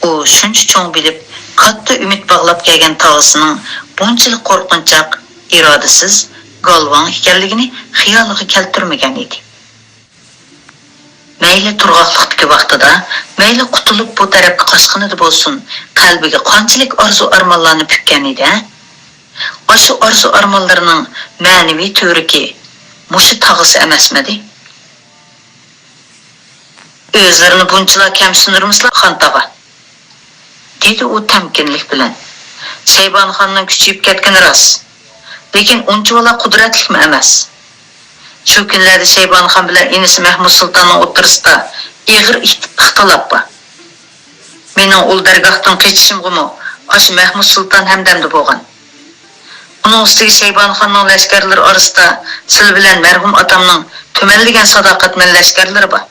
ئۇ شۇنچە چوڭ بىلىپ، كاتتا ئۈمىد باغلاپ كەلگەن تاغىسىنىڭ بۇنچىلىك قورقۇنچاق، ئىرادىسىز، گالۋاڭ ئىكەنلىكىنى خىيالىغا كەلتۈرمىگەن ئىدى. مەيلى تۇرغاقلىقتىكى ۋاقتىدا، مەيلى قۇتۇلۇپ بۇ تەرەپكە قاچقىنىدا بولسۇن، قەلبىگە قانچىلىك ئارزۇ-ئارمانلارنى پۈككەن ئىدى، ھە؟ ئاشۇ ئارزۇ-ئارمانلىرىنىڭ مەنىۋى تۈۋرۈكى مۇشۇ تاغىسى ئەمەسمىدى؟ ئۆزلىرىنى بۇنچىلا كەمسىندۈرمىسىلا، خان تاغا، دېدى ئۇ تەمكىنلىك بىلەن. شەيبانى خاننىڭ كۈچىيىپ كەتكىنى راست، لېكىن ئۇنچىۋالا قۇدرەتلىكمۇ ئەمەس. شۇ كۈنلەردە شەيبانى خان بىلەن ئىنىسى مەھمۇد سۇلتاننىڭ ئوتتۇرىسىدا ئېغىر ئىخت-، ئىختىلاپ بار. مېنىڭ ئۇلۇ دەرگاھتىن قېچىشىمغىمۇ ئاشۇ مەھمۇد سۇلتان ھەمدەمدە بولغان. ئۇنىڭ ئۈستىگە شەيبانى خاننىڭ لەشكەرلىرى ئارىسىدا سىلى بىلەن مەرھۇم ئاتامنىڭ تۈمەنلىگەن ساداقەتمەن لەشكەرلىرى بار.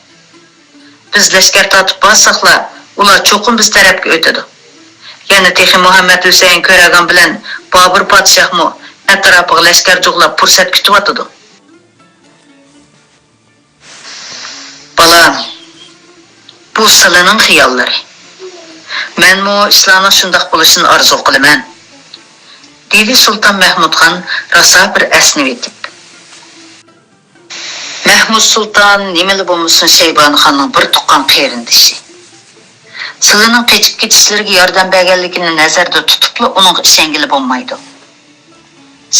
بىز لەشكەر تارتىپ بارساقلا، ئۇلار چوقۇم بىز تەرەپكە ئۆتىدۇ. يەنە تېخى مۇھەممەد ھۈسەيىن كۆرەگان بىلەن بابۇر پادىشاھمۇ ئەتراپىغا لەشكەر جۇغلاپ پۇرسەت كۈتۈۋاتىدۇ. بالام، بۇ سىلىنىڭ خىياللىرى. مەنمۇ ئىشلارنىڭ شۇنداق بولۇشىنى ئارزۇ قىلىمەن، دېدى سۇلتان مەھمۇدخان راسا بىر ئەسنىۋېتىپ. مەھمۇد سۇلتان نېمىلا بولمىسۇن، شەيبانى خاننىڭ بىر تۇغقان قېرىندىشى. سىلىنىڭ قېچىپ كېتىشلىرىگە ياردەم بەرگەنلىكىنى نەزەردە تۇتۇپلا ئۇنىڭغا ئىشەنگىلى بولمايدۇ.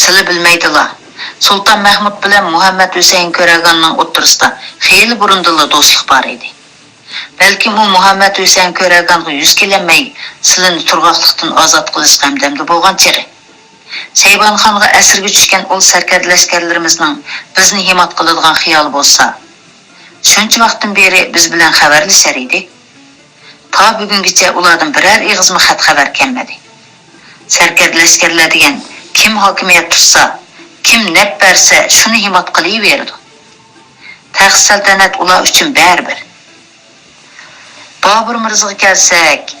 سىلى بىلمەيدىلا، سۇلتان مەھمۇد بىلەن مۇھەممەد ھۈسەيىن كۆرەگاننىڭ ئوتتۇرىسىدا خېلى بۇرۇندىنلا دوستلۇق بار ئىدى. بەلكىم ئۇ مۇھەممەد ھۈسەيىن كۆرەگانغا يۈز كېلەلمەي، سىلىنى تۇرغاقلىقتىن ئازاد قىلىشقا ھەمدەمدە بولغان چېغى. شەيبانى خانغا ئەسىرگە چۈشكەن ئۇل سەركەردە لەشكەرلىرىمىزنىڭ بىزنى ھىمايە قىلىدىغان خىيالى بولسا، شۇنچە ۋاقىتتىن بېرى بىز بىلەن خەۋەرلىشەر ئىدى. تا بۈگۈنگىچە ئۇلاردىن بىرەر ئېغىزمۇ خەت-خەۋەر كەلمىدى. سەركەردە لەشكەرلەر دېگەن كىم ھاكىمىيەت تۇتسا، كىم نەپ بەرسە، شۇنى ھىمايە قىلىۋېرىدۇ. تەخت سەلتەنەت ئۇلار ئۈچۈن بەرىبىر. بابۇر مىرزىغا كەلسەك،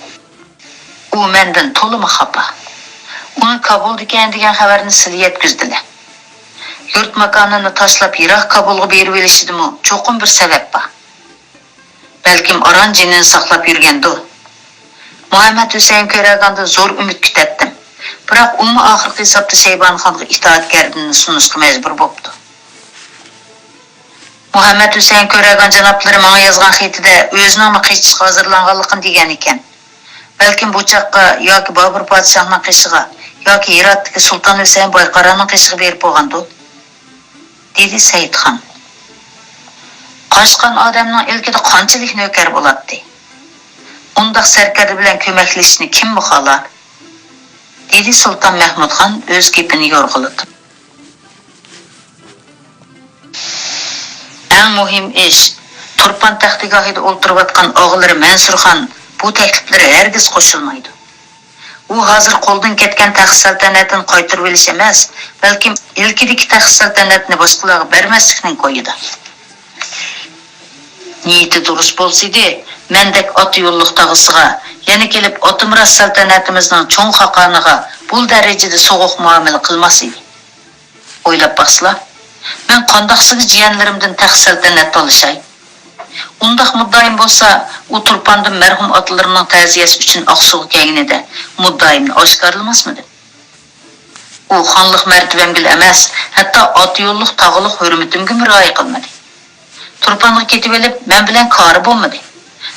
ئۇ مەندىن تولىمۇ خاپا. ئۇنى كابۇلدىكەن دېگەن خەۋەرنى سىلە يەتكۈزدىلە. يۇرت ماكانىنى تاشلاپ يىراق كابۇلغا بېرىۋېلىشىدىمۇ چوقۇم بىر سەۋەب بار. بەلكىم ئاران جېنىنى ساقلاپ يۈرگەندۇ. مۇھەممەد ھۈسەيىن كۆرەگاندىن زور ئۈمىد كۈتەتتىم. بىراق ئۇمۇ ئاخىرقى ھېسابتا شەيبانى خانغا ئىتائەتكەرلىكنى سۇنۇشقا مەجبۇر بوپتۇ. مۇھەممەد ھۈسەيىن كۆرەگان جانابلىرى ماڭا يازغان خېتىدە ئۆزىنىڭمۇ قېچىشقا ھازىرلانغانلىقىنى دېگەنىكەن. بەلكىم بۇ چاغقا ياكى بابۇر پادىشاھنىڭ قېشىغا، ياكى ھىراتتىكى سۇلتان ھۈسەيىن بايقارانىڭ قېشىغا بېرىپ بولغاندۇ؟ دېدى سەئىدخان. قاچقان ئادەمنىڭ ئىلكىدە قانچىلىك نۆكەر بولاتتى؟ ئۇنداق سەركەردە بىلەن كۆمەكلىشىشنى كىممۇ خالار؟ دېدى سۇلتان مەھمۇدخان ئۆز گېپىنى يورغىلىتىپ. ئەڭ مۇھىم ئىش، تۇرپان تەختىگاھىدا ئولتۇرۇۋاتقان ئاغىلىرى مەنسۇرخان بۇ تەكلىپلەرگە ھەرگىز قوشۇلمايدۇ. ئۇ ھازىر قولدىن كەتكەن تەخت سەلتەنەتنى قايتۇرۇۋېلىش ئەمەس، بەلكىم ئىلكىدىكى تەخت سەلتەنەتنى باشقىلارغا بەرمەسلىكنىڭ كويىدا. نىيىتى دۇرۇس بولسىدى، مەندەك ئاتا يوللۇق تاغىسىغا، يەنە كېلىپ ئاتىمىراس سەلتەنىتىمىزنىڭ چوڭ خاقانىغا بۇ دەرىجىدە سوغۇق مۇئامىلە قىلماس ئىدى. ئويلاپ باقسىلا، مەن قانداقسىغا جىيەنلىرىمدىن تەخت سەلتەنەت تالىشاي؟ ئۇنداق مۇددىئايىم بولسا، ئۇ تۇرپاندىن مەرھۇم ئاتىلىرىمنىڭ تەزىيەسى ئۈچۈن ئاقسۇغا كەلگىنىدە مۇددىئايىمنى ئاشكارىلىماسمىدىم؟ ئۇ خانلىق مەرتىۋەمگىلا ئەمەس، ھەتتا ئاتا يوللۇق تاغىلىق ھۆرمىتىمگىمۇ رىئايە قىلمىدى. تۇرپانغا كېتىۋېلىپ، مەن بىلەن كارى بولمىدى.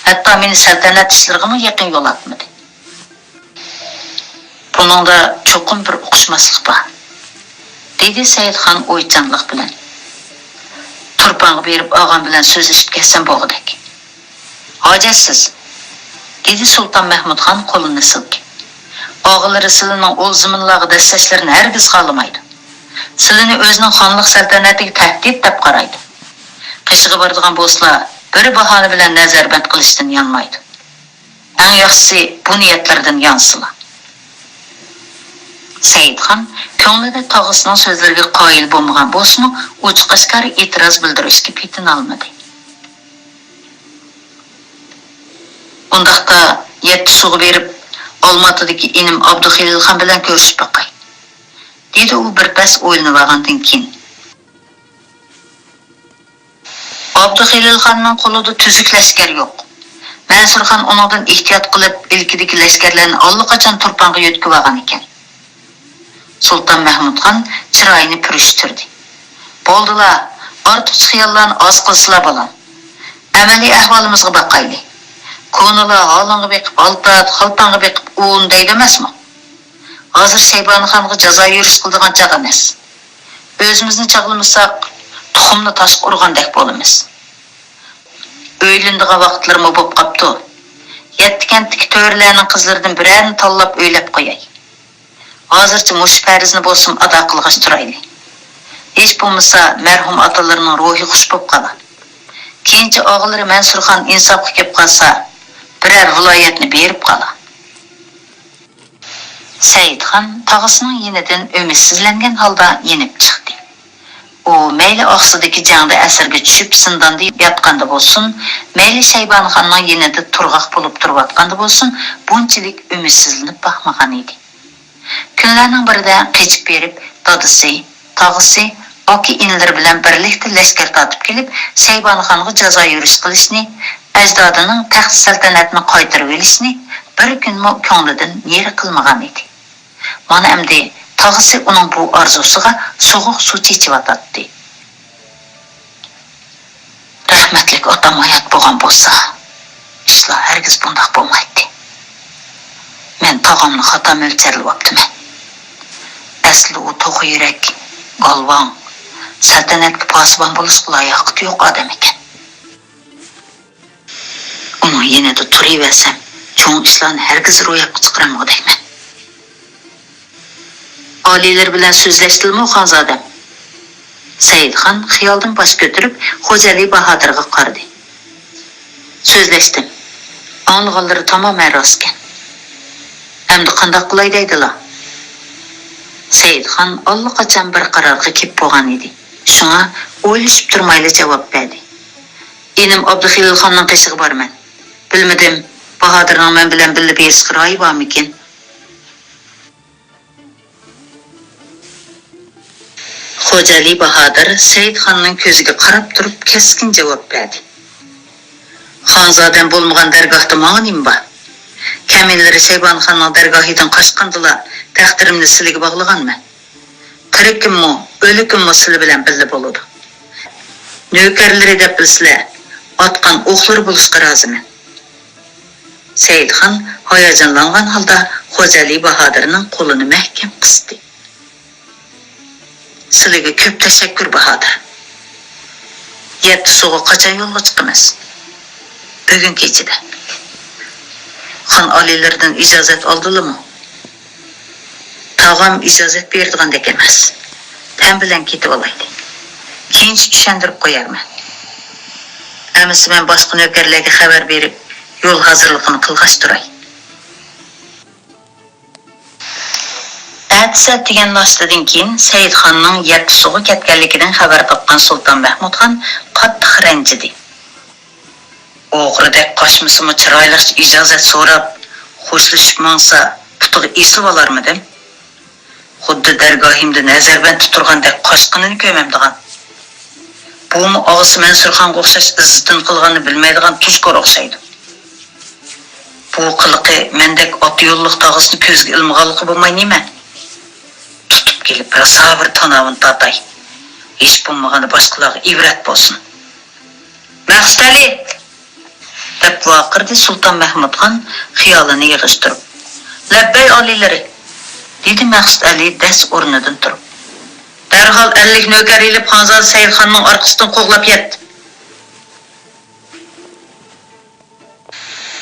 ھەتتا مېنى سەلتەنەت ئىشلىرىغىمۇ يېقىن يولاتمىدى. بۇنىڭدا چوقۇم بىر ئۇقۇشماسلىق بار، دېدى سەئىدخان ئويچانلىق بىلەن. تۇرپانغا بېرىپ ئاغام بىلەن سۆزلىشىپ كەلسەم بولغۇدەك. ھاجەتسىز، دېدى سۇلتان مەھمۇدخان قولىنى سىلكىپ. ئاغىلىرى سىلىنىڭ ئۇل زېمىنلارغا دەسسەشلىرىنى ھەرگىز خالىمايدۇ. سىلىنى ئۆزىنىڭ خانلىق سەلتەنىتىگە تەھدىت دەپ قارايدۇ. قېشىغا بارىدىغان بولسىلا، بىر باھانە بىلەن نەزەربەند قىلىشتىن يانمايدۇ. ئەڭ ياخشىسى بۇ نىيەتلىرىدىن يانسىلا. سەئىدخان كۆڭلىدە تاغىسىنىڭ سۆزلىرىگە قايىل بولمىغان بولسىمۇ، ئوچۇق-ئاشكارا ئېتىراز بىلدۈرۈشكە پېتىنالمىدى. ئۇنداقتا يەتتىسۇغا بېرىپ، ئالماتىدىكى ئىنىم ئابدۇخېلىلخان بىلەن كۆرۈشۈپ باقاي، دېدى ئۇ بىر پەس ئويلىنىۋالغاندىن كېيىن. ئابدۇخېلىلخاننىڭ قولىدا تۈزۈك لەشكەر يوق. مەنسۇرخان ئۇنىڭدىن ئېھتىيات قىلىپ، ئىلكىدىكى لەشكەرلەرنى ئاللىقاچان تۇرپانغا يۆتكىۋالغان ئىكەن. سۇلتان مەھمۇتخان چىرايىنى پۈرۈشتۈردى. بولدىلا، ئارتۇقچە خىياللارنى ئاز قىلسىلا، بالام. ئەمەلىي ئەھۋالىمىزغا باقايلى. كونىلار «ھالىڭغا بېقىپ ھالتات، خالتاڭغا بېقىپ ئۇن» دەيدۇ ئەمەسمۇ؟ ھازىر شەيبانىخانغا جازا يۈرۈش قىلىدىغان چاغ ئەمەس. ئۆزىمىزنى چاغلىمىساق، تۇخۇمنى تاشقا ئۇرغاندەك بولىمىز. ئۆيلىنىدىغان ۋاقىتلىرىمۇ بوپ قاپتۇ. يەتتە كەنتتىكى تۆرىلەرنىڭ قىزلىرىدىن بىرەرىنى تاللاپ ئۆيلەپ قوياي. ھازىرچە مۇشۇ پەرىزنى بولسىمۇ ئادا قىلغاچ تۇرايلى. ھېچ بولمىسا مەرھۇم ئاتىلىرىنىڭ روھى خۇش بوپ قالا. كېيىنچە ئاغىلىرى مەنسۇرخان ئىنساپقا كېلىپ قالسا، بىرەر ۋىلايەتنى بېرىپ قالا. سەئىدخان تاغىسىنىڭ يېنىدىن ئۈمىدسىزلەنگەن ھالدا يېنىپ چىقتى. ئۇ مەيلى ئاقسۇدىكى جەڭدە ئەسىرگە چۈشۈپ زىنداندا ياتقاندا بولسۇن، مەيلى شەيبانىخاننىڭ يېنىدا تۇرغاق بولۇپ تۇرۇۋاتقاندا بولسۇن، بۇنچىلىك ئۈمىدسىزلىنىپ باقمىغان ئىدى. كۈنلەرنىڭ بىرىدە قېچىپ بېرىپ، دادىسى، تاغىسى، ئاكا-ئىنىلىرى بىلەن بىرلىكتە لەشكەر تارتىپ كېلىپ، شەيبانىخانغا جازا يۈرۈش قىلىشنى، ئەجدادىنىڭ تەخت سەلتەنەتنى قايتۇرۇۋېلىشنى بىر كۈنمۇ كۆڭلىدىن نېرى قىلمىغان ئىدى. مانا ئەمدى تاغىسى ئۇنىڭ بۇ ئارزۇسىغا سوغۇق سۇ چېچىۋاتاتتى. رەھمەتلىك ئاتام ھايات بولغان بولسا، ئىشلار ھەرگىز بۇنداق بولمايتتى. مەن تاغامنى خاتا مۆلچەرلىۋاپتىمەن. ئەسلى ئۇ توخۇ يۈرەك، گالۋاڭ، سەلتەنەتكە پاسىبان بولۇشقا لاياقىتى يوق ئادەم ئىكەن. ئۇنىڭ يېنىدا تۇرۇۋەرسەم، چوڭ ئىشلارنى ھەرگىز روياپقا چىقىرالمىغۇدەكمەن. ئالىيلىرى بىلەن سۆزلەشتىلىمۇ، خانزادەم؟ سەئىدخان خىيالدىن باش كۆتۈرۈپ، خوجالى باھادىرغا قارىدى. سۆزلەشتىم. ئاڭلىغانلىرى تامامەن راستكەن. ئەمدى قانداق قىلاي دەيدىلا؟ سەئىدخان ئاللىقاچان بىر قارارغا كېلىپ بولغان ئىدى. شۇڭا ئويلىشىپ تۇرمايلا جاۋاب بەردى. ئىنىم ئابدۇخېلىلخاننىڭ قېشىغا بارىمەن. بىلمىدىم، باھادىرنىڭ مەن بىلەن بىللە بېرىشقا رايى بارمىكىن؟ خوجالى باھادىر سەئىدخاننىڭ كۆزىگە قاراپ تۇرۇپ كەسكىن جاۋاب بەردى. خانزادەم بولمىغان دەرگاھتا ماڭا نېمە بار؟ كەمىنىلىرى شەيبانىخاننىڭ دەرگاھىدىن قاچقاندىلا تەقدىرىمنى سىلىگە باغلىغانمەن. تىرىكىممۇ، ئۆلۈكۈممۇ سىلى بىلەن بىللە بولىدۇ. نۆكەرلىرى دەپ بىلسىلە، ئاتقان ئوقلىرى بولۇشقا رازىمەن. سەئىدخان ھاياجانلانغان ھالدا خوجالى باھادىرنىڭ قولىنى مەھكەم قىستى. سىلىگە كۆپ تەشەككۈر، باھادىر. يەتتە سۇغا قاچان يولغا چىقىمىز؟ بۈگۈن كېچىدە. خان ئالىيلىرىدىن ئىجازەت ئالدىلىمۇ؟ تاغام ئىجازەت بېرىدىغاندەك ئەمەس. تەن بىلەن كېتىۋالايلى. كېيىنچە چۈشەندۈرۈپ قويارمەن. ئەمىسە مەن باشقا نۆكەرلەرگە خەۋەر بېرىپ، يول ھازىرلىقىنى قىلغاچ تۇراي. ئەتىسى ئەتىگەن ناشتىدىن كېيىن سەئىدخاننىڭ يەتتە سۇغا كەتكەنلىكىدىن خەۋەر تاپقان سۇلتان مەھمۇدخان قاتتىق رەنجىدى. ئوغرىدەك قاچمىسىمۇ، چىرايلىقچە ئىجازەت سوراپ، خوشلىشىپ ماڭسا، پۇتىغا ئېسىلىۋالارمىدىم؟ خۇددى دەرگاھىمدا نەزەربەندتە تۇرغاندەك قاچقىنىنى كۆمەمدىغان. بۇمۇ ئاغىسى مەنسۇرخانغا ئوخشاش ئىززىتىنى قىلغاننى بىلمەيدىغان تۇزكور ئوخشايدۇ. بۇ قىلىقى مەندەك ئاتا يوللۇق تاغىسىنى كۆزگە ئىلمىغانلىقى بولماي نېمە؟ تۇتۇپ كېلىپ راسا بىر تاناۋىنى تارتاي. ھېچ بولمىغاندا باشقىلارغا ئىبرەت بولسۇن. مەقسىتئەلى! دەپ ۋارقىرىدى سۇلتان مەھمۇدخان خىيالىنى يىغىشتۇرۇپ. لەببەي ئالىيلىرى! دېدى مەقسىتئەلى دەس ئورنىدىن تۇرۇپ. دەرھال ئەللىك نۆكەر ئېلىپ خانزادە سەئىدخاننىڭ ئارقىسىدىن قوغلاپ يەت.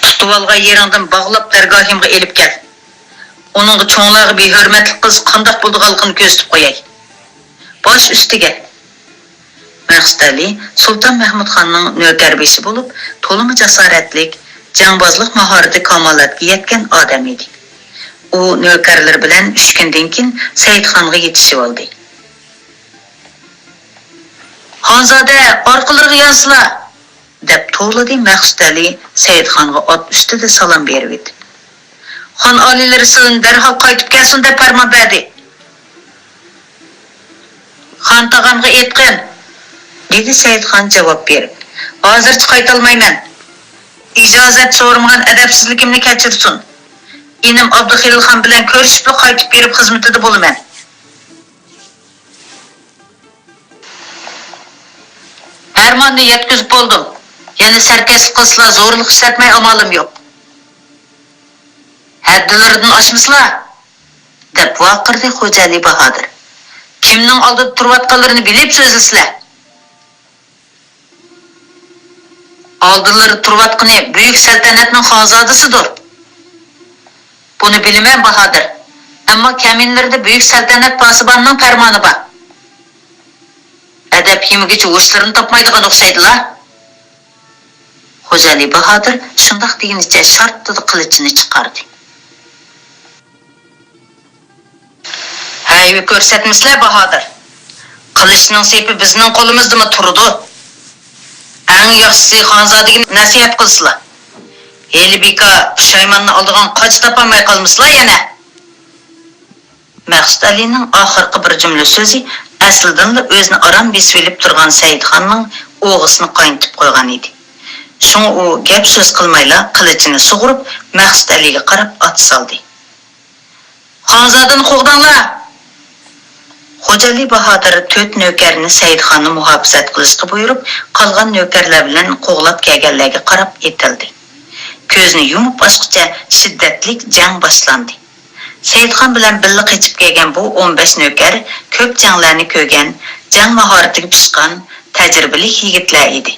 تۇتۇۋالغان يېرىڭدىن باغلاپ دەرگاھىمغا ئېلىپ كەل. ئۇنىڭغا چوڭلارغا بىھۆرمەتلىك قىلسا قانداق بولىدىغانلىقىنى كۆرسىتىپ قوياي. باش ئۈستىگە! مەقسىتئەلى سۇلتان مەھمۇدخاننىڭ نۆكەربېشى بولۇپ، تولىمۇ جاسارەتلىك، جەڭبازلىق ماھارىتى كامالەتكە يەتكەن ئادەم ئىدى. ئۇ نۆكەرلىرى بىلەن ئۈچ كۈندىن كېيىن سەئىدخانغا يېتىشىۋالدى. خانزادە، ئارقىلىرىغا يانسىلا! دەپ توۋلىدى مەقسۇت ئەلى سەئىدخانغا ئات ئۈستىدە سالام بېرىۋېتىپ. خان ئالىيلىرى سىلىنى دەرھال قايتىپ كەلسۇن دەپ پەرمان بەردى. خان تاغامغا ئېيتقىن، دېدى سەئىدخان جاۋاب بېرىپ. ھازىرچە قايتالمايمەن. ئىجازەت سورىمىغان ئەدەپسىزلىكىمنى كەچۈرسۇن. ئىنىم ئابدۇخېلىل خان بىلەن كۆرۈشۈپلا قايتىپ بېرىپ خىزمىتىدە بولىمەن. پەرماننى يەتكۈزۈپ بولدۇم. يەنە سەركەشلىك قىلسىلا زورلۇق ئىشلەتمەي ئامالىم يوق. ھەددىلىرىدىن ئاشمىسىلا، دەپ ۋارقىرىدى خوجالى باھادىر. كىمنىڭ ئالدىدا تۇرۇۋاتقانلىرىنى بىلىپ سۆزلىسىلە. ئالدىلىرىدا تۇرۇۋاتقىنى بۈيۈك سەلتەنەتنىڭ خانزادىسىدۇر. بۇنى بىلىمەن، باھادىر. ئەمما كەمىنىلىرىدە بۈيۈك سەلتەنەت پاسىبانىنىڭ پەرمانى بار. ئەدەپ يېمىگۈچى ھوشلىرىنى تاپمايدىغان ئوخشايدىلا. خوجالى باھادىر شۇنداق دېگىنىچە شارتتىدە قىلىچىنى چىقاردى. ھەيۋە كۆرسەتمىسىلە، باھادىر. قىلىچنىڭ سېپى بىزنىڭ قولىمىزدىمۇ تۇرىدۇ. ئەڭ ياخشىسى خانزادىگە نەسىھەت قىلسىلا. ھېلى بىكار پۇشايماننى ئالىدىغان قاچا تاپالماي قالمىسىلا يەنە. مەقسۇت ئەلىنىڭ ئاخىرقى بىر جۈملە سۆزى ئەسلىدىنلا ئۆزىنى ئاران بېسىۋېلىپ تۇرغان سەئىدخاننىڭ ئوغىسىنى قاينىتىپ قويغان ئىدى. شۇڭا ئۇ گەپ سۆز قىلمايلا قىلىچىنى سۇغۇرۇپ مەقسۇت ئەلىگە قاراپ ئات سالدى. خانزادىنى قوغداڭلار! خوجالى باھادىر تۆت نۆكەرنى سەئىدخاننى مۇھاپىزەت قىلىشقا بۇيرۇپ، قالغان نۆكەرلەر بىلەن قوغلاپ كەلگەنلەرگە قاراپ ئېتىلدى. كۆزنى يۇمۇپ ئاچقۇچە شىددەتلىك جەڭ باشلاندى. سەئىدخان بىلەن بىللە قېچىپ كەلگەن بۇ ئون بەش نۆكەر كۆپ جەڭلەرنى كۆرگەن، جەڭ ماھارىتىگە پىشقان، تەجرىبىلىك يىگىتلەر ئىدى.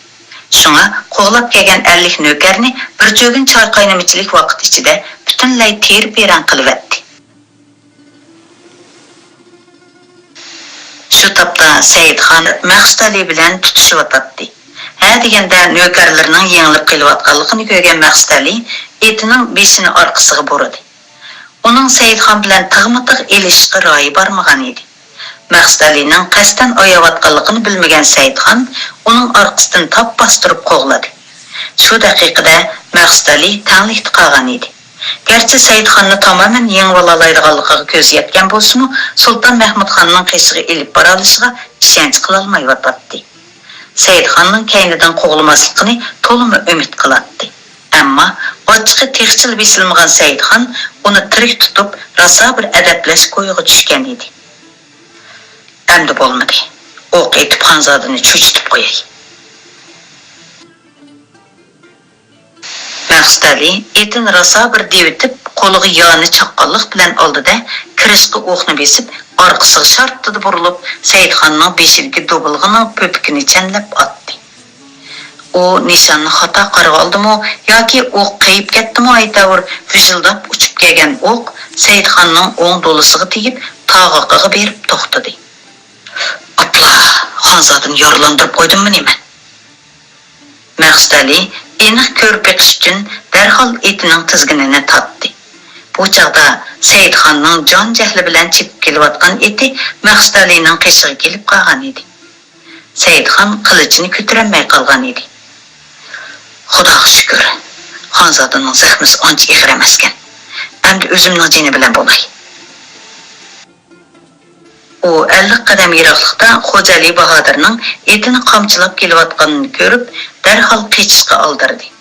شۇڭا قوغلاپ كەلگەن ئەللىك نۆكەرنى بىر چۆگۈن چاي قاينىمىچىلىك ۋاقىت ئىچىدە پۈتۈنلەي تېرە-پېرەڭ قىلىۋەتتى. شۇ تاپتا سەئىدخان مەقسۇت ئەلى بىلەن تۇتۇشۇۋاتاتتى. ھە دېگەندە نۆكەرلىرىنىڭ يېڭىلىپ قېلىۋاتقانلىقىنى كۆرگەن مەقسۇت ئەلى ئېتىنىڭ بېشىنى ئارقىسىغا بۇرىدى. ئۇنىڭ سەئىدخان بىلەن تىغمۇ-تىغ ئېلىشىشقا رايى بارمىغان ئىدى. مەقسۇت ئەلىنىڭ قەستەن ئاياۋاتقانلىقىنى بىلمىگەن سەئىدخان ئۇنىڭ ئارقىسىدىن تاپ باستۇرۇپ قوغلىدى. شۇ دەقىقىدە مەقسۇت ئەلى تەڭلىكتە قالغان ئىدى. گەرچە سەئىدخاننى تامامەن يېڭىۋالالايدىغانلىقىغا كۆزى يەتكەن بولسىمۇ، سۇلتان مەھمۇدخاننىڭ قېشىغا ئېلىپ بارالىشىغا ئىشەنچ قىلالمايۋاتاتتى. سەئىدخاننىڭ كەينىدىن قوغلىماسلىقىنى تولىمۇ ئۈمىد قىلاتتى. ئەمما ئاچچىقى تېخىچىلا بېسىلمىغان سەئىدخان ئۇنى تىرىك تۇتۇپ، راسا بىر ئەدەپلەش كويىغا چۈشكەن ئىدى. ئەمدى بولمىدى. ئوق ئېتىپ خانزادىنى چۆچۈتۈپ قوياي. مەقسۇت ئەلى ئېتىنى راسا بىر دېۋىتىپ، قولىغا يانى چاققانلىق بىلەن ئالدى-دە، كىرىشقا ئوقنى بېسىپ، ئارقىسىغا شارتتىدە بۇرۇلۇپ، سەئىدخاننىڭ بېشىدىكى دوبۇلغىنىڭ پۆپۈكىنى چەنلەپ ئاتتى. ئۇ نىشاننى خاتا قارىغا ئالدىمۇ ياكى ئوق قېيىپ كەتتىمۇ، ئەيتەۋۇر، ۋىژىلداپ ئۇچۇپ كەلگەن ئوق سەئىدخاننىڭ ئوڭ دولىسىغا تېگىپ، تاغىقىغا بېرىپ توختىدى. ئاپلا، خانزادىنى يارىلاندۇرۇپ قويدۇممۇ نېمە؟ مەقسۇت ئەلى ئېنىق كۆرۈپ بېقىش ئۈچۈن دەرھال ئېتىنىڭ تىزگىنىنى تارتتى. بۇ چاغدا سەئىدخاننىڭ جان جەھلى بىلەن چېپىپ كېلىۋاتقان ئېتى مەقسۇت ئەلىنىڭ قېشىغا كېلىپ قالغان ئىدى. سەئىدخان قىلىچىنى كۆتۈرەلمەي قالغان ئىدى. خۇداغا شۈكۈر، خانزادىنىڭ زەخمىسى ئانچە ئېغىر ئەمەسكەن. ئەمدى ئۆزۈمنىڭ جېنى بىلەن بولاي. ئۇ ئەللىك قەدەم يىراقلىقتا خوجالى باھادىرنىڭ ئېتىنى قامچىلاپ كېلىۋاتقىنىنى كۆرۈپ، دەرھال قېچىشقا ئالدىرىدى.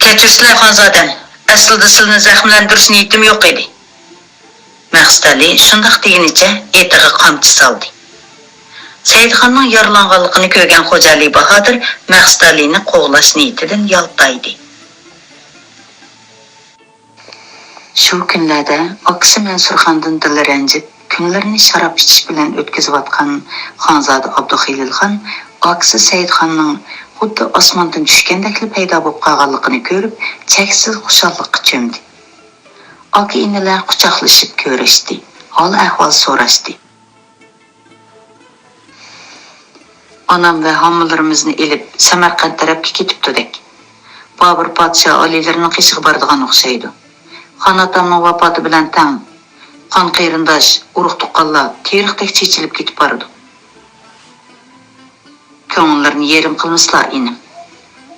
كەچۈرسىلە، خانزادەم، ئەسلىدە سىلىنى زەخىملەندۈرۈش نىيىتىم يوق ئىدى. مەقسۇت ئەلى شۇنداق دېگىنىچە ئېتىغا قامچا سالدى. سەئىدخاننىڭ يارىلانغانلىقىنى كۆرگەن خوجالى باھادىر مەقسۇت ئەلىنى قوغلاش نىيىتىدىن يالتايدى. شۇ كۈنلەردە ئاكىسى مەنسۇرخاندىن دىلى رەنجىپ، كۈنلىرىنى شاراب ئىچىش بىلەن ئۆتكۈزۈۋاتقان خانزادە ئابدۇخېلىلخان ئاكىسى سەئىدخاننىڭ خۇددى ئاسماندىن چۈشكەندەكلا پەيدا بولۇپ قالغانلىقىنى كۆرۈپ، چەكسىز خۇشاللىققا چۆمدى. ئاكا-ئىنىلەر قۇچاقلىشىپ كۆرۈشتى، ھال-ئەھۋال سوراشتى. ئانام ۋە ھاممىلىرىمىزنى ئېلىپ، سەمەرقەنت تەرەپكە كېتىپتۇ دەك. بابۇر پادىشاھ ئالىيلىرىنىڭ قېشىغا بارىدىغان ئوخشايدۇ. خان ئاتامنىڭ ۋاپاتى بىلەن تەڭ قان قېرىنداش، ئۇرۇق-تۇغقانلار تېرىقتەك چېچىلىپ كېتىپ بارىدۇ. كۆڭۈللىرىنى يېرىم قىلمىسىلا، ئىنىم،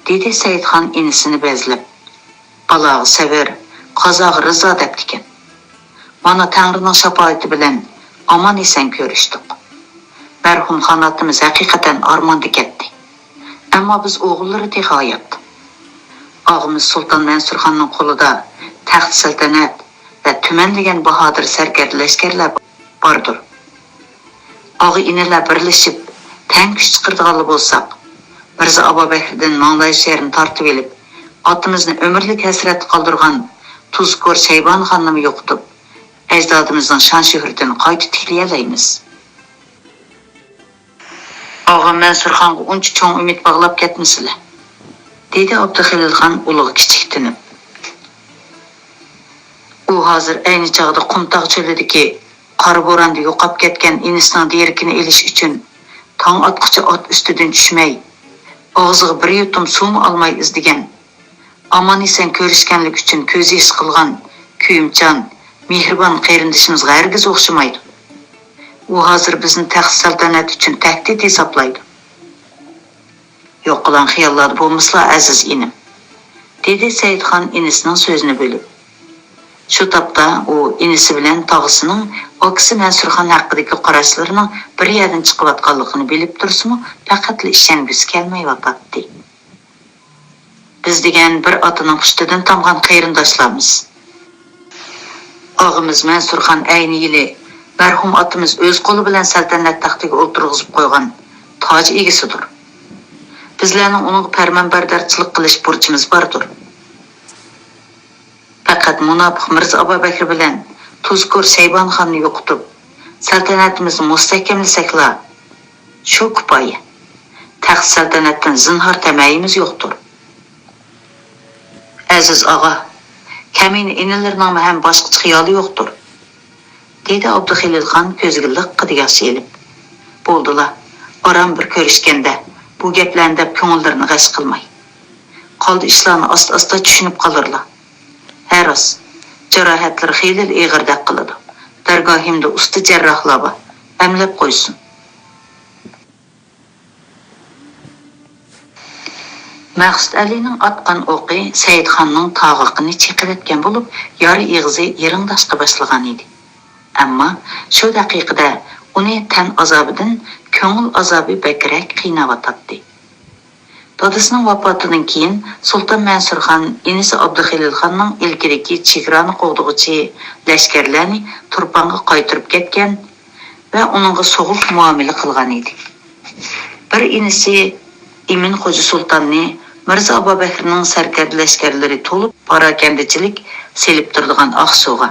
دېدى سەئىدخان ئىنىسىنى بەزلەپ. بالاغا سەۋر، قازاغا رىزا دەپتىكەن. مانا تەڭرىنىڭ شاپائىتى بىلەن ئامان-ئېسەن كۆرۈشتۇق. مەرھۇم خان ئاتىمىز ھەقىقەتەن ئارماندا كەتتى. ئەمما بىز ئوغۇللىرى تېخى ھايات. ئاغىمىز سۇلتان مەنسۇرخاننىڭ قولىدا تەخت سەلتەنەت ۋە تۈمەن دېگەن باھادىر سەركەردە لەشكەرلەر باردۇر. ئاغا-ئىنىلەر بىرلىشىپ، تەڭ كۈچ چىقىرىدىغانلا بولساق، مىرزا ئابابەكرىدىن ماڭلايچە يەرنى تارتىۋېلىپ، ئاتىمىزنى ئۆمۈرلۈك ھەسرەتتە قالدۇرغان تۇزكور شەيبانىخاننىمۇ يوقىتىپ، ئەجدادىمىزنىڭ شان-شۆھرىتىنى قايتا تىكلىيەلەيمىز. ئاغام مەنسۇرخانغا ئۇنچە چوڭ ئۈمىد باغلاپ كەتمىسىلە، دېدى ئابدۇخېلىلخان ئۇلىغا كىچىكتىنىپ. ئۇ ھازىر ئەينى چاغدا قۇمتاغ چۆلىدىكى قارا بوراندا يوقاپ كەتكەن ئىنىسىنىڭ دېرىكىنى ئېلىش ئۈچۈن تاڭ ئاتقۇچە ئات ئۈستىدىن چۈشمەي، ئاغزىغا بىر يۇتۇم سۇمۇ ئالماي ئىزدىگەن، ئامان-ئېسەن كۆرۈشكەنلىكى ئۈچۈن كۆز يېشى قىلغان كۆيۈمچان، مېھرىبان قېرىندىشىمىزغا ھەرگىز ئوخشىمايدۇ. ئۇ ھازىر بىزنى تەخت سەلتەنەت ئۈچۈن تەھدىت ھېسابلايدۇ. يوق قىلغان خىياللاردا بولمىسىلا، ئەزىز ئىنىم، دېدى سەئىدخان ئىنىسىنىڭ سۆزىنى بۆلۈپ. شۇ تاپتا ئۇ ئىنىسى بىلەن تاغىسىنىڭ ئاكىسى مەنسۇرخان ھەققىدىكى قاراشلىرىنىڭ بىر يەردىن چىقىۋاتقانلىقىنى بىلىپ تۇرسىمۇ، پەقەتلا ئىشەنگۈسى كەلمەيۋاتاتتى. بىز دېگەن بىر ئاتىنىڭ پۇشتىدىن تامغان قېرىنداشلارمىز. ئاغىمىز مەنسۇرخان ئەينى يىلى مەرھۇم ئاتىمىز ئۆز قولى بىلەن سەلتەنەت تەختىگە ئولتۇرغۇزۇپ قويغان تاج ئىگىسىدۇر. بىزلەرنىڭ ئۇنىڭغا پەرمانبەردارچىلىق قىلىش بۇرچىمىز باردۇر. پەقەت مۇناپىق مىرزا ئابابەكرى بىلەن تۇزكور شەيبانىخاننى يوقىتىپ، سەلتەنىتىمىزنى مۇستەھكەملىسەكلا، شۇ كۇپايە. تەخت سەلتەنەتتىن زىنھار تەمەيىمىز يوقتۇر. ئەزىز ئاغا، كەمىنە ئىنىلىرىنىڭمۇ ھەم باشقىچە خىيالى يوقتۇر، دېدى ئابدۇخېلىلخان كۆزىگە لىققىدە ياش ئېلىپ. بولدىلا، ئاران بىر كۆرۈشكەندە بۇ گەپلەرنى دەپ كۆڭۈللىرىنى غەش قىلماي. قالدى ئىشلارنى ئاستا-ئاستا چۈشىنىپ قالۇرلا. ھە راست، جاراھەتلىرى خېلىلا ئېغىردەك قىلىدۇ. دەرگاھىمدا ئۇستا جەرراھلار بار، ئەملەپ قويسۇن. مەقسۇت ئەلىنىڭ ئاتقان ئوقى سەئىدخاننىڭ تاغىقىنى چېقىۋەتكەن بولۇپ، يارا ئېغىزى يىرىڭداشقا باشلىغان ئىدى. ئەمما شۇ دەقىقىدە ئۇنى تەن ئازابىدىن كۆڭۈل ئازابى بەكرەك قىيناۋاتاتتى. دادىسىنىڭ ۋاپاتىدىن كېيىن سۇلتان مەنسۇرخان ئىنىسى ئابدۇخېلىلخاننىڭ ئىلكىدىكى چېگرانى قوغدىغۇچى لەشكەرلەرنى تۇرپانغا قايتۇرۇپ كەتكەن ۋە ئۇنىڭغا سوغۇق مۇئامىلە قىلغان ئىدى. بىر ئىنىسى ئىمىن خوجا سۇلتاننى مىرزا ئابابەكرىنىڭ سەركەردە لەشكەرلىرى تولۇپ پاراكەندىچىلىك سېلىپ تۇرىدىغان ئاقسۇغا،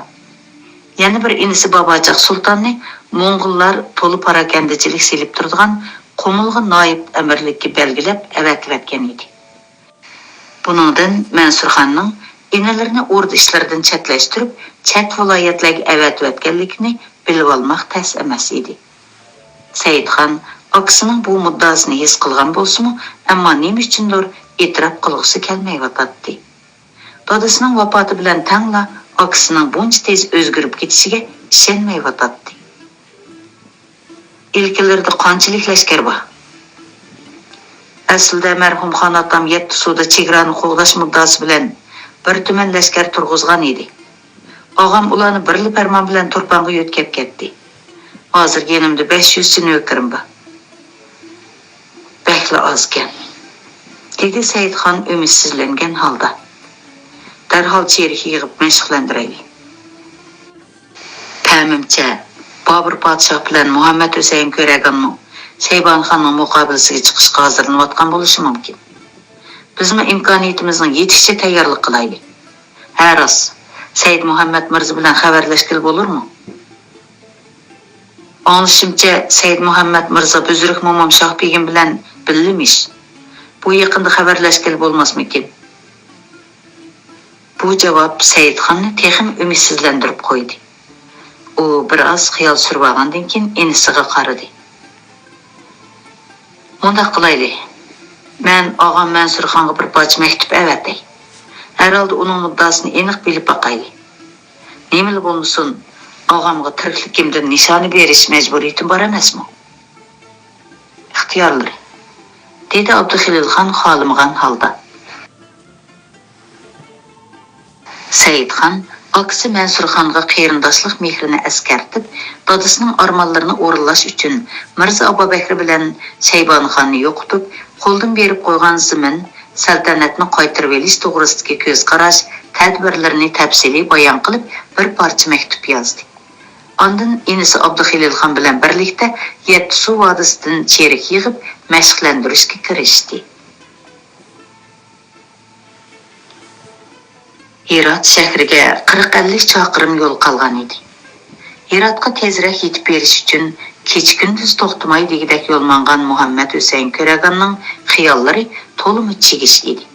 يەنە بىر ئىنىسى باباجاق سۇلتاننى موڭغۇللار تولا پاراكەندىچىلىك سېلىپ تۇرىدىغان قۇمۇلغا نايىپ ئەمىرلىككە بەلگىلەپ ئەۋەتىۋەتكەن ئىدى. بۇنىڭدىن مەنسۇرخاننىڭ ئىنىلىرىنى ئوردا ئىشلىرىدىن چەتلەشتۈرۈپ، چەت ۋىلايەتلەرگە ئەۋەتىۋەتكەنلىكىنى بىلىۋالماق تەس ئەمەس ئىدى. سەئىدخان ئاكىسىنىڭ بۇ مۇددىئاسىنى ھېس قىلغان بولسىمۇ، ئەمما نېمە ئۈچۈندۇر ئېتىراپ قىلغۇسى كەلمەيۋاتاتتى. دادىسىنىڭ ۋاپاتى بىلەن تەڭلا ئاكىسىنىڭ بۇنچە تېز ئۆزگىرىپ كېتىشىگە ئىشەنمەيۋاتاتتى. ئىلكىلىرىدە قانچىلىك لەشكەر بار؟ ئەسلىدە مەرھۇم خان ئاتام يەتتە سۇدا چېگرانى قوغداش مۇددىئاسى بىلەن بىر تۈمەن لەشكەر تۇرغۇزغان ئىدى. ئاغام ئۇلارنى بىرلا پەرمان بىلەن تۇرپانغا يۆتكەپ كەتتى. ھازىر يېنىمدا بەش يۈزچە نۆكىرىم بار. بەكلا ئازكەن، دېدى سەئىدخان ئۈمىدسىزلەنگەن ھالدا. دەرھال چېرىك يىغىپ مەشىقلەندۈرەيلى. پەمىمچە، بابۇر پادىشاھ بىلەن مۇھەممەد ھۈسەيىن كۆرەگانمۇ شەيبانى خاننىڭ مۇقابىلىسىگە چىقىشقا ھازىرلىنىۋاتقان بولۇشى مۇمكىن. بىزمۇ ئىمكانىيىتىمىزنىڭ يېتىشىچە تەييارلىق قىلايلى. ھە راست، سەيىد مۇھەممەد مىرزا بىلەن خەۋەرلەشكىلى بولۇرمۇ؟ ئاڭلىشىمچە، سەيىد مۇھەممەد مىرزا بۈزرۈك مومام شاھ بېگىم بىلەن بىللىمىش. بۇ يېقىندا خەۋەرلەشكىلى بولماسمىكىن؟ بۇ جاۋاب سەئىدخاننى تېخىمۇ ئۈمىدسىزلەندۈرۈپ قويدى. ئۇ بىر ئاز خىيال سۈرۈۋالغاندىن كېيىن ئىنىسىغا قارىدى. مۇنداق قىلايلى، مەن ئاغام مەنسۇرخانغا بىر پارچە مەكتۇپ ئەۋەتەي. ھەر ھالدا ئۇنىڭ مۇددىئاسىنى ئېنىق بىلىپ باقايلى. نېمىلا بولمىسۇن، ئاغامغا تىرىكلىكىمدىن نىشانە بېرىش مەجبۇرىيىتىم بار ئەمەسمۇ؟ ئىختىيارلىرى، دېدى ئابدۇخېلىلخان خالىمىغان ھالدا. سەئىدخان ئاكىسى مەنسۇرخانغا قېرىنداشلىق مېھرىنى ئەسكەرتىپ، دادىسىنىڭ ئارمانلىرىنى ئورۇنلاش ئۈچۈن مىرزا ئابابەكرى بىلەن شەيبانىخاننى يوقىتىپ، قولدىن بېرىپ قويغان زېمىن، سەلتەنەتنى قايتۇرۇۋېلىش توغرىسىدىكى كۆز قاراش، تەدبىرلىرىنى تەپسىلىي بايان قىلىپ، بىر پارچە مەكتۇپ يازدى. ئاندىن ئىنىسى ئابدۇخېلىلخان بىلەن بىرلىكتە يەتتىسۇ ۋادىسىدىن چېرىك يىغىپ، مەشىقلەندۈرۈشكە كىرىشتى. ھىرات شەھىرىگە قىرىق-ئەللىك چاقىرىم يول قالغان ئىدى. ھىراتقا تېزرەك يېتىپ بېرىش ئۈچۈن كېچە-كۈندۈز توختىماي دېگۈدەك يول ماڭغان مۇھەممەد ھۈسەيىن كۆرەگاننىڭ خىياللىرى تولىمۇ چىگىش ئىدى.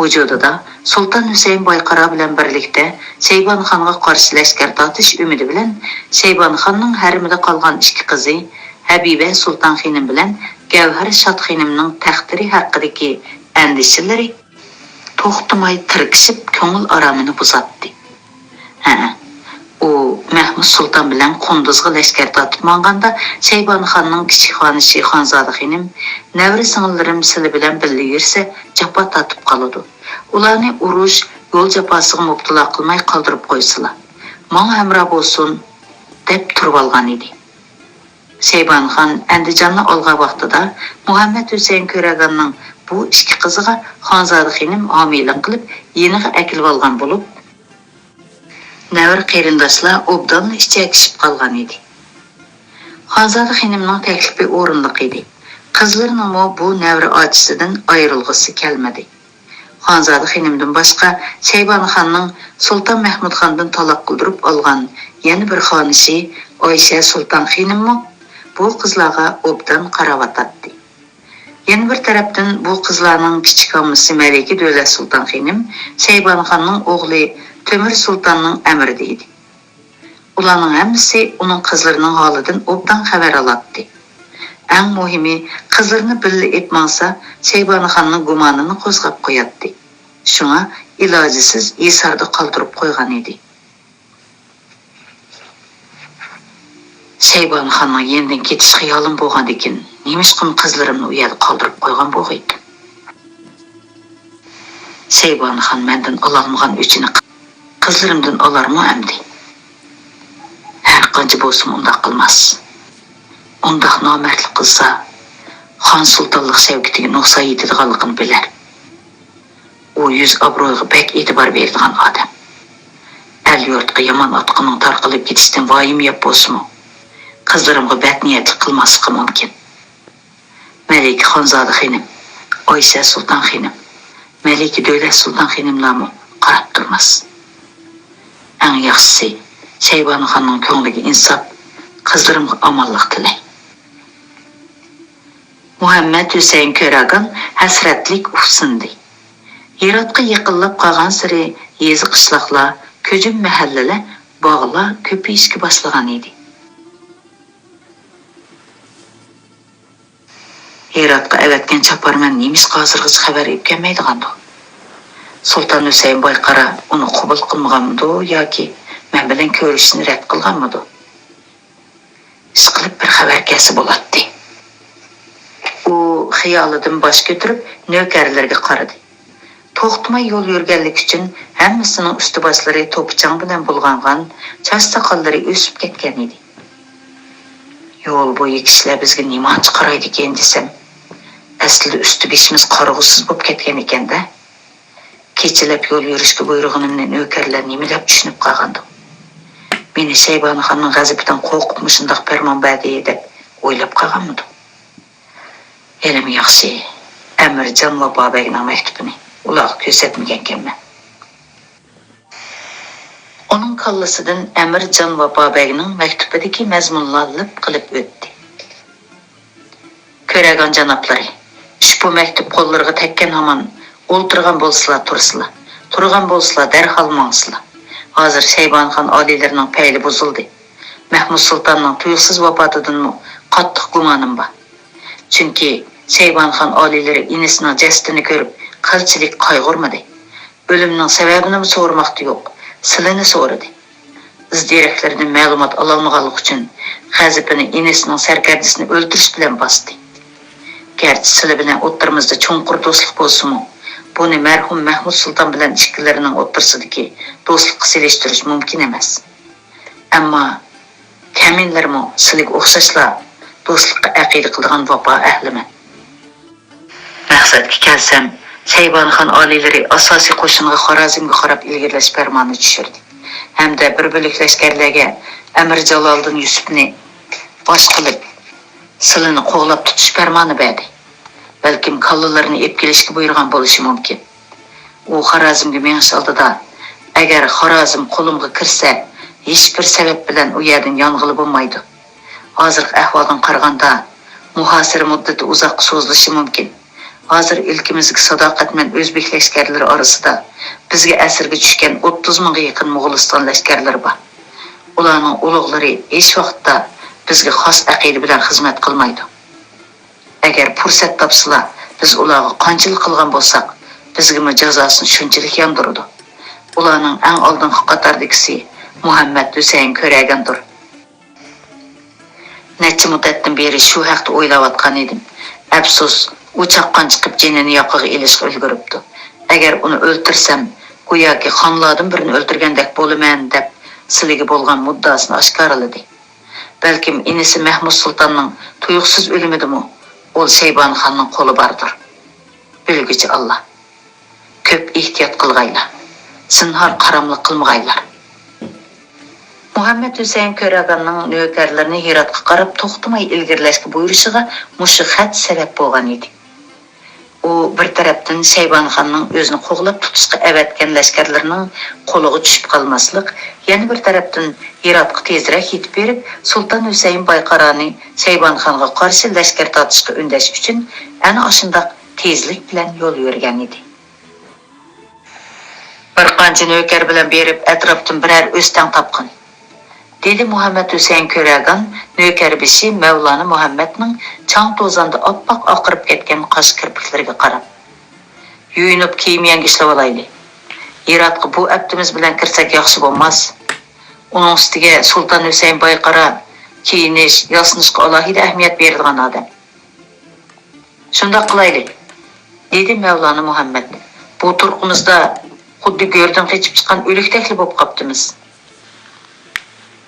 ۋۇجۇدىدا سۇلتان ھۈسەيىن بايقارا بىلەن بىرلىكتە شەيبانىخانغا قارشى لەشكەر تارتىش ئۈمىدى بىلەن شەيبانىخاننىڭ ھەرىمىدە قالغان ئىككى قىزى ھەبىبە سۇلتان خېنىم بىلەن گەۋھەر شاد خېنىمنىڭ تەقدىرى ھەققىدىكى ئەندىشىلىرى توختىماي تىركىشىپ، كۆڭۈل ئارامىنى بۇزاتتى. ھەئە، ئۇ مەھمۇد سۇلتان بىلەن قۇندۇزغا لەشكەر تارتىپ ماڭغاندا، شەيبانىخاننىڭ كىچىك خانىشى خانزادە خېنىم، نەۋرە سىڭىللىرىم سىلە بىلەن بىللە يۈرسە، جاپا تارتىپ قالىدۇ. ئۇلارنى ئۇرۇش، يول جاپاسىغا مۇپتىلا قىلماي قالدۇرۇپ قويسىلا، ماڭا ھەمراھ بولسۇن، دەپ تۇرۇۋالغان ئىدى. شەيبانىخان ئەندىجاننى ئالغان ۋاقتىدا، مۇھەممەد ھۈسەيىن كۆرەگاننىڭ بۇ ئىككى قىزىغا خانزادە خېنىم ھامىيلىق قىلىپ، يېنىغا ئەكېلىۋالغان بولۇپ، نەۋرە قېرىنداشلار ئوبدانلا ئىچەكىشىپ قالغان ئىدى. خانزادە خېنىمنىڭ تەكلىپى ئورۇنلۇق ئىدى. قىزلىرىنىڭمۇ بۇ نەۋرە ئاچىسىدىن ئايرىلغۇسى كەلمىدى. خانزادە خېنىمدىن باشقا، شەيبانىخاننىڭ سۇلتان مەھمۇدخاندىن تالاق قىلدۇرۇپ ئالغان يەنە بىر خانىشى ئايشە سۇلتان خېنىممۇ بۇ قىزلارغا ئوبدان قاراۋاتاتتى. يەنە بىر تەرەپتىن، بۇ قىزلارنىڭ كىچىك ھاممىسى مەلىكە دۆلەت سۇلتان خېنىم، شەيبانىخاننىڭ ئوغلى تۆمۈر سۇلتاننىڭ ئەمرىدە ئىدى. ئۇلارنىڭ ھەممىسى ئۇنىڭ قىزلىرىنىڭ ھالىدىن ئوبدان خەۋەر ئالاتتى. ئەڭ مۇھىمى، قىزلىرىنى بىللە ئېلىپ ماڭسا، شەيبانىخاننىڭ گۇمانىنى قوزغاپ قوياتتى. شۇڭا ئىلاجىسىز ھىساردا قالدۇرۇپ قويغان ئىدى. شەيبانىخاننىڭ يېنىدىن كېتىش خىيالىم بولغاندىكىن، نېمىشقىمۇ قىزلىرىمنى ئۇ يەردە قالدۇرۇپ قويغان بولغىيتتىم؟ شەيبانىخان مەندىن ئالالمىغان ئۆچىنى قىزلىرىمدىن ئالارمۇ ئەمدى؟ ھەر قانچە بولسىمۇ ئۇنداق قىلماس. ئۇنداق نامەردلىك قىلسا، خان سۇلتانلىق شەۋكىتىگە نۇقسان يېتىدىغانلىقىنى بىلەر. ئۇ يۈز ئابرۇيغا بەك ئېتىبار بېرىدىغان ئادەم. ئەل-يۇرتقا يامان ئاتقىنىڭ تارقىلىپ كېتىشىدىن ۋايىم يەپ بولسىمۇ، قىزلىرىمغا بەتنىيەتلىك قىلماسلىقى مۇمكىن. مەلىكە خانزادە خېنىم، ئايشە سۇلتان خېنىم، مەلىكە دۆلەت سۇلتان خېنىملارمۇ قاراپ تۇرماس. ئەڭ ياخشىسى، شەيبانىخاننىڭ كۆڭلىگە ئىنساپ، قىزلىرىمغا ئامانلىق تىلەي. مۇھەممەد ھۈسەيىن كۆرەگان ھەسرەتلىك ئۇھسىندى. ھىراتقا يېقىنلاپ قالغانسېرى يېزا-قىشلاقلار، كۆجۈم مەھەللىلەر، باغلار كۆپىيىشكە باشلىغان ئىدى. ھىراتقا ئەۋەتكەن چاپارمەن نېمىشقا ھازىرغىچە خەۋەر ئېلىپ كەلمەيدىغاندۇ؟ سۇلتان ھۈسەيىن بايقارا ئۇنى قوبۇل قىلمىغانمىدۇ ياكى مەن بىلەن كۆرۈشۈشنى رەت قىلغانمىدۇ؟ ئىشقىلىپ بىر خەۋەر كەلسە بولاتتى. ئۇ خىيالىدىن باش كۆتۈرۈپ، نۆكەرلىرىگە قارىدى. توختىماي يول يۈرگەنلىكى ئۈچۈن ھەممىسىنىڭ ئۈستى-باشلىرى توپا-چاڭ بىلەن بۇلغانغان، چاچ-ساقاللىرى ئۆسۈپ كەتكەن ئىدى. يول بويىدىكى كىشىلەر بىزگە نېمانچە قارايدىكىن دېسەم، ئەسلىدە ئۈستى-بېشىمىز قارىغۇسىز بولۇپ كەتكەن ئىكەن-دە. كېچىلەپ يول يۈرۈشكە بۇيرۇغىنىمنى نۆكەرلەر نېمىلەپ چۈشىنىپ قالغاندۇ؟ مېنى شەيبانىخاننىڭ غەزىپىدىن قورقۇپ مۇشۇنداق پەرمان بەردى دەپ ئويلاپ قالغانمىدۇ؟ ھېلىمۇ ياخشى، ئەمىرجان ۋاپا بەگنىڭ مەكتۇپىنى ئۇلارغا كۆرسەتمىگەنكەنمەن. ئۇنىڭ كاللىسىدىن ئەمىرجان ۋاپا بەگنىڭ مەكتۇپىدىكى مەزمۇنلار لىپ قىلىپ ئۆتتى. كۆرەگان جانابلىرى، ئۇشبۇ مەكتۇپ قوللىرىغا تەگكەن ھامان، ئولتۇرغان بولسىلا تۇرسىلا، تۇرغان بولسىلا دەرھال ماڭسىلا. ھازىر شەيبانىخان ئالىيلىرىنىڭ پەيلى بۇزۇلدى. مەھمۇد سۇلتاننىڭ تۇيۇقسىز ۋاپاتىدىنمۇ قاتتىق گۇمانىم بار. چۈنكى شەيبانىخان ئالىيلىرى ئىنىسىنىڭ جەسىتىنى كۆرۈپ قىلچىلىك قايغۇرمىدى. ئۆلۈمنىڭ سەۋەبىنىمۇ سورىماقتا يوق، سىلىنى سورىدى. ئىز دېرەكلىرىدىن مەلۇمات ئالالمىغانلىقى ئۈچۈن غەزىپىنى ئىنىسىنىڭ سەركەردىسىنى ئۆلتۈرۈش بىلەن باستى. گەرچە سىلە بىلەن ئوتتۇرىمىزدا چوڭقۇر دوستلۇق بولسىمۇ، بۇنى مەرھۇم مەھمۇد سۇلتان بىلەن ئىككىلىرىنىڭ ئوتتۇرىسىدىكى دوستلۇققا سېلىشتۇرۇش مۇمكىن ئەمەس. ئەمما كەمىنىلەرمۇ سىلىگە ئوخشاشلا دوستلۇققا ئەقىدە قىلىدىغان ۋاپا ئەھلىمەن. مەقسەتكە كەلسەم، شەيبانىخان ئالىيلىرى ئاساسىي قوشۇنغا خارازمغا قاراپ ئىلگىرىلەش پەرمانى چۈشۈردى ھەمدە بىر بۆلەك لەشكەرلەرگە ئەمىر جالالىدىن يۈسۈپنى باش قىلىپ، سىلىنى قوغلاپ تۇتۇش پەرمانى بەردى. بەلكىم كاللىلىرىنى ئېلىپ كېلىشكە بۇيرۇغان بولۇشى مۇمكىن. ئۇ خارازمگە مېڭىش ئالدىدا، ئەگەر خارازم قولۇمغا كىرسە، ھېچبىر سەۋەب بىلەن ئۇ يەردىن يانغىلى بولمايدۇ. ھازىرقى ئەھۋالدىن قارىغاندا، مۇھاسىرە مۇددىتى ئۇزاققا سوزۇلۇشى مۇمكىن. ھازىر ئىلكىمىزدىكى ساداقەتمەن ئۆزبېك لەشكەرلىرى ئارىسىدا بىزگە ئەسىرگە چۈشكەن ئوتتۇز مىڭغا يېقىن موغۇلىستان لەشكەرلىرى بار. ئۇلارنىڭ ئۇلۇغلىرى ھېچ ۋاقىتتا بىزگە خاس ئەقىدە بىلەن خىزمەت قىلمايدۇ. ئەگەر پۇرسەت تاپسىلا، بىز ئۇلارغا قانچىلىك قىلغان بولساق، بىزگىمۇ جازاسىنى شۇنچىلىك ياندۇرىدۇ. ئۇلارنىڭ ئەڭ ئالدىنقى قاتاردىكىسى مۇھەممەد ھۈسەيىن كۆرەگەندۇر. نەچچە مۇددەتتىن بېرى شۇ ھەقتە ئويلاۋاتقان ئىدىم. ئەپسۇس، ئۇ چاققان چىقىپ جېنىنى ياقىغا ئېلىشقا ئۈلگۈرۈپتۇ. ئەگەر ئۇنى ئۆلتۈرسەم، گوياكى خانلاردىن بىرىنى ئۆلتۈرگەندەك بولىمەن، دەپ سىلىگە بولغان مۇددىئاسىنى ئاشكارىلىدى. بەلكىم ئىنىسى مەھمۇد سۇلتاننىڭ تۇيۇقسىز ئۆلۈمىدىمۇ ئۇل شەيبانىخاننىڭ قولى باردۇر. بىلگۈچى ئاللا. كۆپ ئېھتىيات قىلغايلا. زىنھار قاراملىق قىلمىغايلار. مۇھەممەد ھۈسەيىن كۆرەگاننىڭ نۆكەرلىرىنى ھىراتقا قاراپ توختىماي ئىلگىرىلەشكە بۇيرۇشىغا مۇشۇ خەت سەۋەب بولغان ئىدى. ئۇ بىر تەرەپتىن شەيبانىخاننىڭ ئۆزىنى قوغلاپ تۇتۇشقا ئەۋەتكەن لەشكەرلىرىنىڭ قولىغا چۈشۈپ قالماسلىق، يەنە بىر تەرەپتىن ھىراتقا تېزرەك يېتىپ بېرىپ، سۇلتان ھۈسەيىن بايقارانى شەيبانىخانغا قارشى لەشكەر تارتىشقا ئۈندەش ئۈچۈن ئەنە ئاشۇنداق تېزلىك بىلەن يول يۆرىگەن ئىدى. بىر قانچە نۆكەر بىلەن بېرىپ، ئەتراپتىن بىرەر ئۆستەڭ تاپقىن، دېدى مۇھەممەد ھۈسەيىن كۆرەگان نۆكەر بېشى مەۋلانا مۇھەممەدنىڭ چاڭ توزاندا ئاپئاق ئاقىرىپ كەتكەن قاش كىرپىكلىرىگە قاراپ. يۇيۇنۇپ كىيىم يەڭگە ئىشلىۋالايلى. ھىراتقا بۇ ئەپتىمىز بىلەن كىرسەك ياخشى بولماس. ئۇنىڭ ئۈستىگە سۇلتان ھۈسەيىن بايقارا كىيىنىش، ياسىنىشقا ئالاھىدە ئەھمىيەت بېرىدىغان ئادەم. شۇنداق قىلايلى، دېدى مەۋلانا مۇھەممەد. بۇ تۇرقىمىزدا خۇددى گۆردىن قېچىپ چىققان ئۆلۈكتەكلا بولۇپ قاپتىمىز.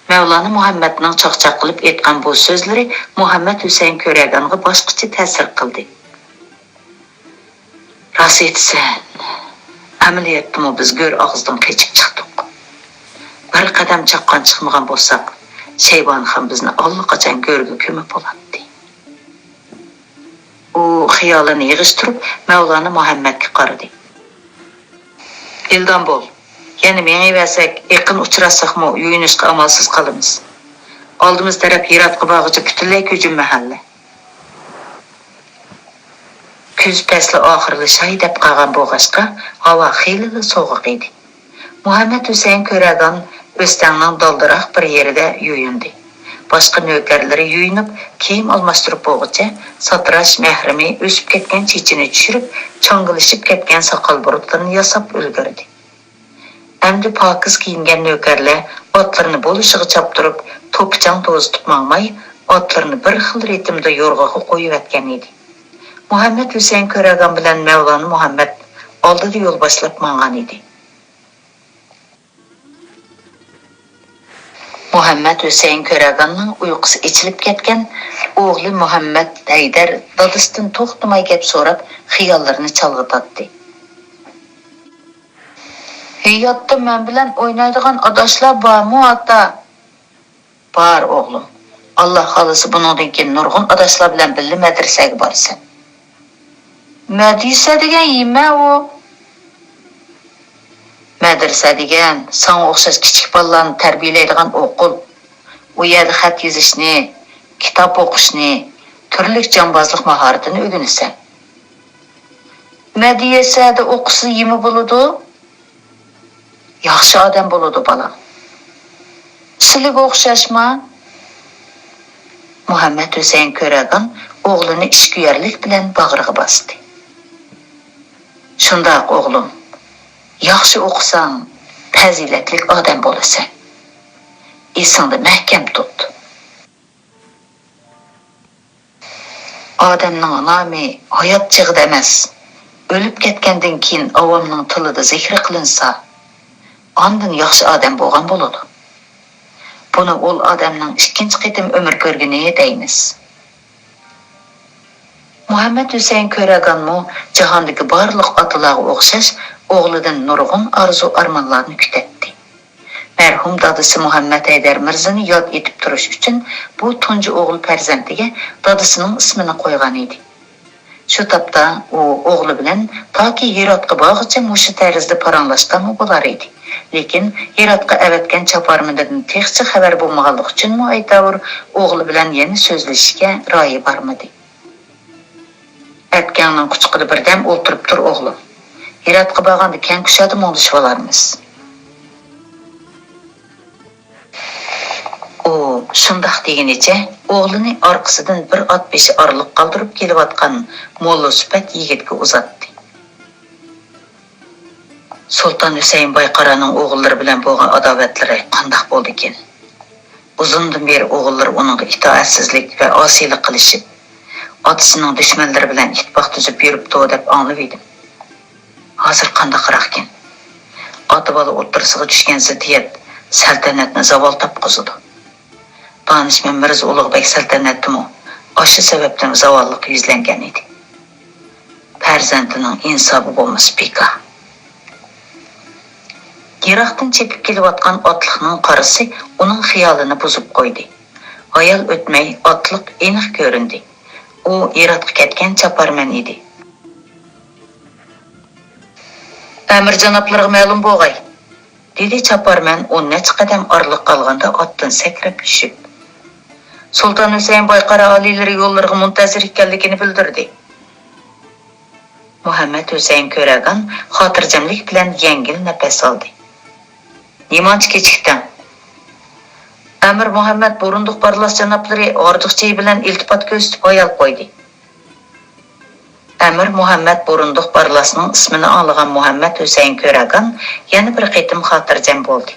مەۋلانا مۇھەممەدنىڭ چاقچاق قىلىپ ئېيتقان بۇ سۆزلىرى مۇھەممەد ھۈسەيىن كۆرەگانغا باشقىچە تەسىر قىلدى. راست ئېيتىسەن، ئەمەلىيەتتىمۇ بىز گۆر ئاغزىدىن قېچىپ چىقتۇق. بىر قەدەم چاققان چىقمىغان بولساق، شەيبانىخان بىزنى ئاللىقاچان گۆرگە كۆمۈپ بولاتتى. ئۇ خىيالىنى يىغىشتۇرۇپ، مەۋلانا مۇھەممەدكە قارىدى. ئىلدام بول، يەنە مېڭىۋەرسەك، ئېقىن ئۇچراتساقمۇ يۇيۇنۇشقا ئامالسىز قالىمىز. ئالدىمىز تەرەپ ھىراتقا بارغۇچە پۈتۈنلەي كۆجۈم مەھەللە. كۈز پەسلى ئاخىرلىشاي دەپ قالغان بولغاچقا، ھاۋا خېلىلا سوغۇق ئىدى. مۇھەممەد ھۈسەيىن كۆرەگان ئۆستەڭنىڭ دالدىراق بىر يېرىدە يۇيۇندى. باشقا نۆكەرلىرى يۇيۇنۇپ، كىيىم ئالماشتۇرۇپ بولغۇچە، ساتىراش مەھرىمى ئۆسۈپ كەتكەن چېچىنى چۈشۈرۈپ، چاڭگىلىشىپ كەتكەن ساقال بۇرۇتلىرىنى ياساپ ئۈلگۈردى. ئەمدى پاكىز كىيىنگەن نۆكەرلەر ئاتلىرىنى بولۇشىغا چاپتۇرۇپ، توپا-چاڭ توزۇتۇپ ماڭماي، ئاتلىرىنى بىر خىل رىتىمدا يورغىغا قويۇۋەتكەن ئىدى. مۇھەممەد ھۈسەيىن كۆرەگان بىلەن مەۋلانا مۇھەممەد ئالدىدا يول باشلاپ ماڭغان ئىدى. مۇھەممەد ھۈسەيىن كۆرەگاننىڭ ئۇيقۇسى ئېچىلىپ كەتكەن ئوغلى مۇھەممەد ھەيدەر دادىسىدىن توختىماي گەپ سوراپ، خىياللىرىنى چالغىتاتتى. ھېيتتا مەن بىلەن ئوينايدىغان ئاداشلار بارمۇ، ئاتا؟ بار، ئوغلۇم. ئاللا خالىسا، بۇنىڭدىن كېيىن نۇرغۇن ئاداشلار بىلەن بىللە مەدرىسەگە بارىسەن. مەدرىسە دېگەن نېمە ئۇ؟ مەدرىسە دېگەن ساڭا ئوخشاش كىچىك بالىلارنى تەربىيەلەيدىغان ئوقۇل. ئۇ يەردە خەت يېزىشنى، كىتاب ئوقۇشنى، تۈرلۈك جامبازلىق ماھارىتىنى ئۆگىنىسەن. مەدرىسەدە ئوقۇسا نېمە بولىدۇ؟ ياخشى ئادەم بولىدۇ، بالام. سىلىگە ئوخشاشما؟ مۇھەممەد ھۈسەيىن كۆرەگان ئوغلىنى ئىچكۈيەرلىك بىلەن باغرىغا باستى. شۇنداق، ئوغلۇم. ياخشى ئوقۇساڭ، پەزىلەتلىك ئادەم بولىسەن. ئېسىڭدە مەھكەم تۇت. ئادەمنىڭ نامى ھايات چېغىدا ئەمەس، ئۆلۈپ كەتكەندىن كېيىن ئاۋامنىڭ تىلىدا زىكرى قىلىنسا، ئاندىن ياخشى ئادەم بولغان بولىدۇ. بۇنى ئۇل ئادەمنىڭ ئىككىنچى قېتىم ئۆمۈر كۆرگىنى دەيمىز. مۇھەممەد ھۈسەيىن كۆرەگانمۇ جاھاندىكى بارلىق ئاتىلارغا ئوخشاش ئوغلىدىن نۇرغۇن ئارزۇ-ئارمانلارنى كۈتەتتى. مەرھۇم دادىسى مۇھەممەد ھەيدەر مىرزىنى ياد ئېتىپ تۇرۇش ئۈچۈن بۇ تۇنجى ئوغۇل پەرزەنتىگە دادىسىنىڭ ئىسمىنى قويغان ئىدى. شۇ تاپتا ئۇ ئوغلى بىلەن تاكى ھىراتقا بارغۇچە مۇشۇ تەرزدە پاراڭلاشقانمۇ بولار ئىدى. لېكىن ھىراتقا ئەۋەتكەن چاپارمىنىدىن تېخىچە خەۋەر بولمىغانلىقى ئۈچۈنمۇ ئايتاۋۇر ئوغلى بىلەن يەنە سۆزلىشىشكە رايى بارمىدى. ئەتكەڭنىڭ قۇچىقىدا بىردەم ئولتۇرۇپ تۇر، ئوغلۇم. ھىراتقا بارغاندا كەڭ كۇشادە مۇڭدىشىۋالارمىز. ئۇ شۇنداق دېگىنىچە ئوغلىنى ئارقىسىدىن بىر ئات بېشى ئارىلىق قالدۇرۇپ كېلىۋاتقان موللا سۈپەت يىگىتكە ئۇزاتتى. سۇلتان ھۈسەيىن بايقارانىڭ ئوغۇللىرى بىلەن بولغان ئاداۋەتلىرى قانداق بولدىكىن؟ ئۇزۇندىن بېرى ئوغۇللىرى ئۇنىڭغا ئىتائەتسىزلىك ۋە ئاسىيلىق قىلىشىپ، ئاتىسىنىڭ دۈشمەنلىرى بىلەن ئىتتىپاق تۈزۈپ يۈرۈپتۇ دەپ ئاڭلىۋىدىم. ھازىر قانداقراقكىن؟ ئاتا-بالا ئوتتۇرىسىغا چۈشكەن زىددىيەت سەلتەنەتنى زاۋال تاپقۇزىدۇ. دانىشمەن مىرزا ئۇلۇغبەگ سەلتەنەتتىمۇ ئاشۇ سەۋەبتىن زاۋاللىق يۈزلەنگەن ئىدى. پەرزەنتىنىڭ ئىنسابى بولمىسا بىكار. يىراقتىن چېپىپ كېلىۋاتقان ئاتلىقنىڭ قارىسى ئۇنىڭ خىيالىنى بۇزۇپ قويدى. ھايال ئۆتمەي ئاتلىق ئېنىق كۆرۈندى. ئۇ ھىراتقا كەتكەن چاپارمەن ئىدى. ئەمىر جانابلىرىغا مەلۇم بولغاي، دېدى چاپارمەن ئون نەچچە قەدەم ئارىلىق قالغاندا ئاتتىن سەكرەپ چۈشۈپ. سۇلتان ھۈسەيىن بايقارا ئالىيلىرى يوللىرىغا مۇنتەزىر ئىكەنلىكىنى بىلدۈردى. مۇھەممەد ھۈسەيىن كۆرەگان خاتىرجەملىك بىلەن يەڭگىل نەپەس ئالدى. نېمانچە كېچىكتىڭ؟ ئەمىر مۇھەممەد بۇرۇندۇق بارلاس جانابلىرى ھاردۇقچى بىلەن ئىلتىپات كۆرسىتىپ ھايال قويدى. ئەمىر مۇھەممەد بۇرۇندۇق بارلاسنىڭ ئىسمىنى ئاڭلىغان مۇھەممەد ھۈسەيىن كۆرەگان يەنە بىر قېتىم خاتىرجەم بولدى.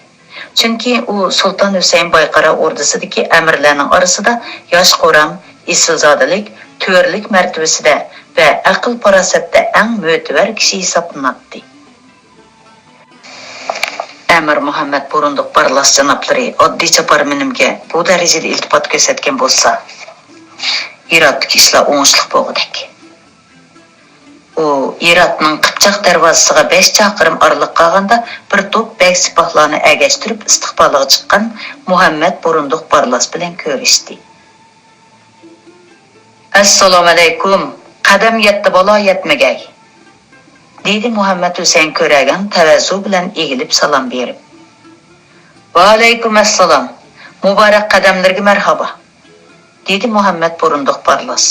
چۈنكى ئۇ سۇلتان ھۈسەيىن بايقارا ئوردىسىدىكى ئەمىرلەرنىڭ ئارىسىدا ياش خورام، ئېسىلزادىلىك، تۆرىلىك مەرتىۋىسىدە ۋە ئەقىل-پاراسەتتە ئەڭ مۆتىۋەر كىشى ھېسابلىناتتى. ئەمىر مۇھەممەد بۇرۇندۇق بارلاس جانابلىرى ئاددىي چاپارمىنىمگە بۇ دەرىجىدە ئىلتىپات كۆرسەتكەن بولسا، ھىراتتىكى ئىشلار ئوڭۇشلۇق بولغۇدەك. ئۇ ھىراتنىڭ قىپچاق دەرۋازىسىغا بەش چاقىرىم ئارىلىق قالغاندا بىر توپ بەگ سىپاھلارنى ئەگەشتۈرۈپ ئىستىقبالىغا چىققان مۇھەممەد بۇرۇندۇق بارلاس بىلەن كۆرۈشتى. ئەسسالامۇئەلەيكۇم، قەدەم يەتتى بالا يەتمىگەي، دېدى مۇھەممەد ھۈسەيىن كۆرەگەن تەۋەززۇ بىلەن ئېگىلىپ سالام بېرىپ. ۋەئەلەيكۇم ئەسسالام، مۇبارەك قەدەملىرىگە مەرھابا، دېدى مۇھەممەد بۇرۇندۇق بارلاس.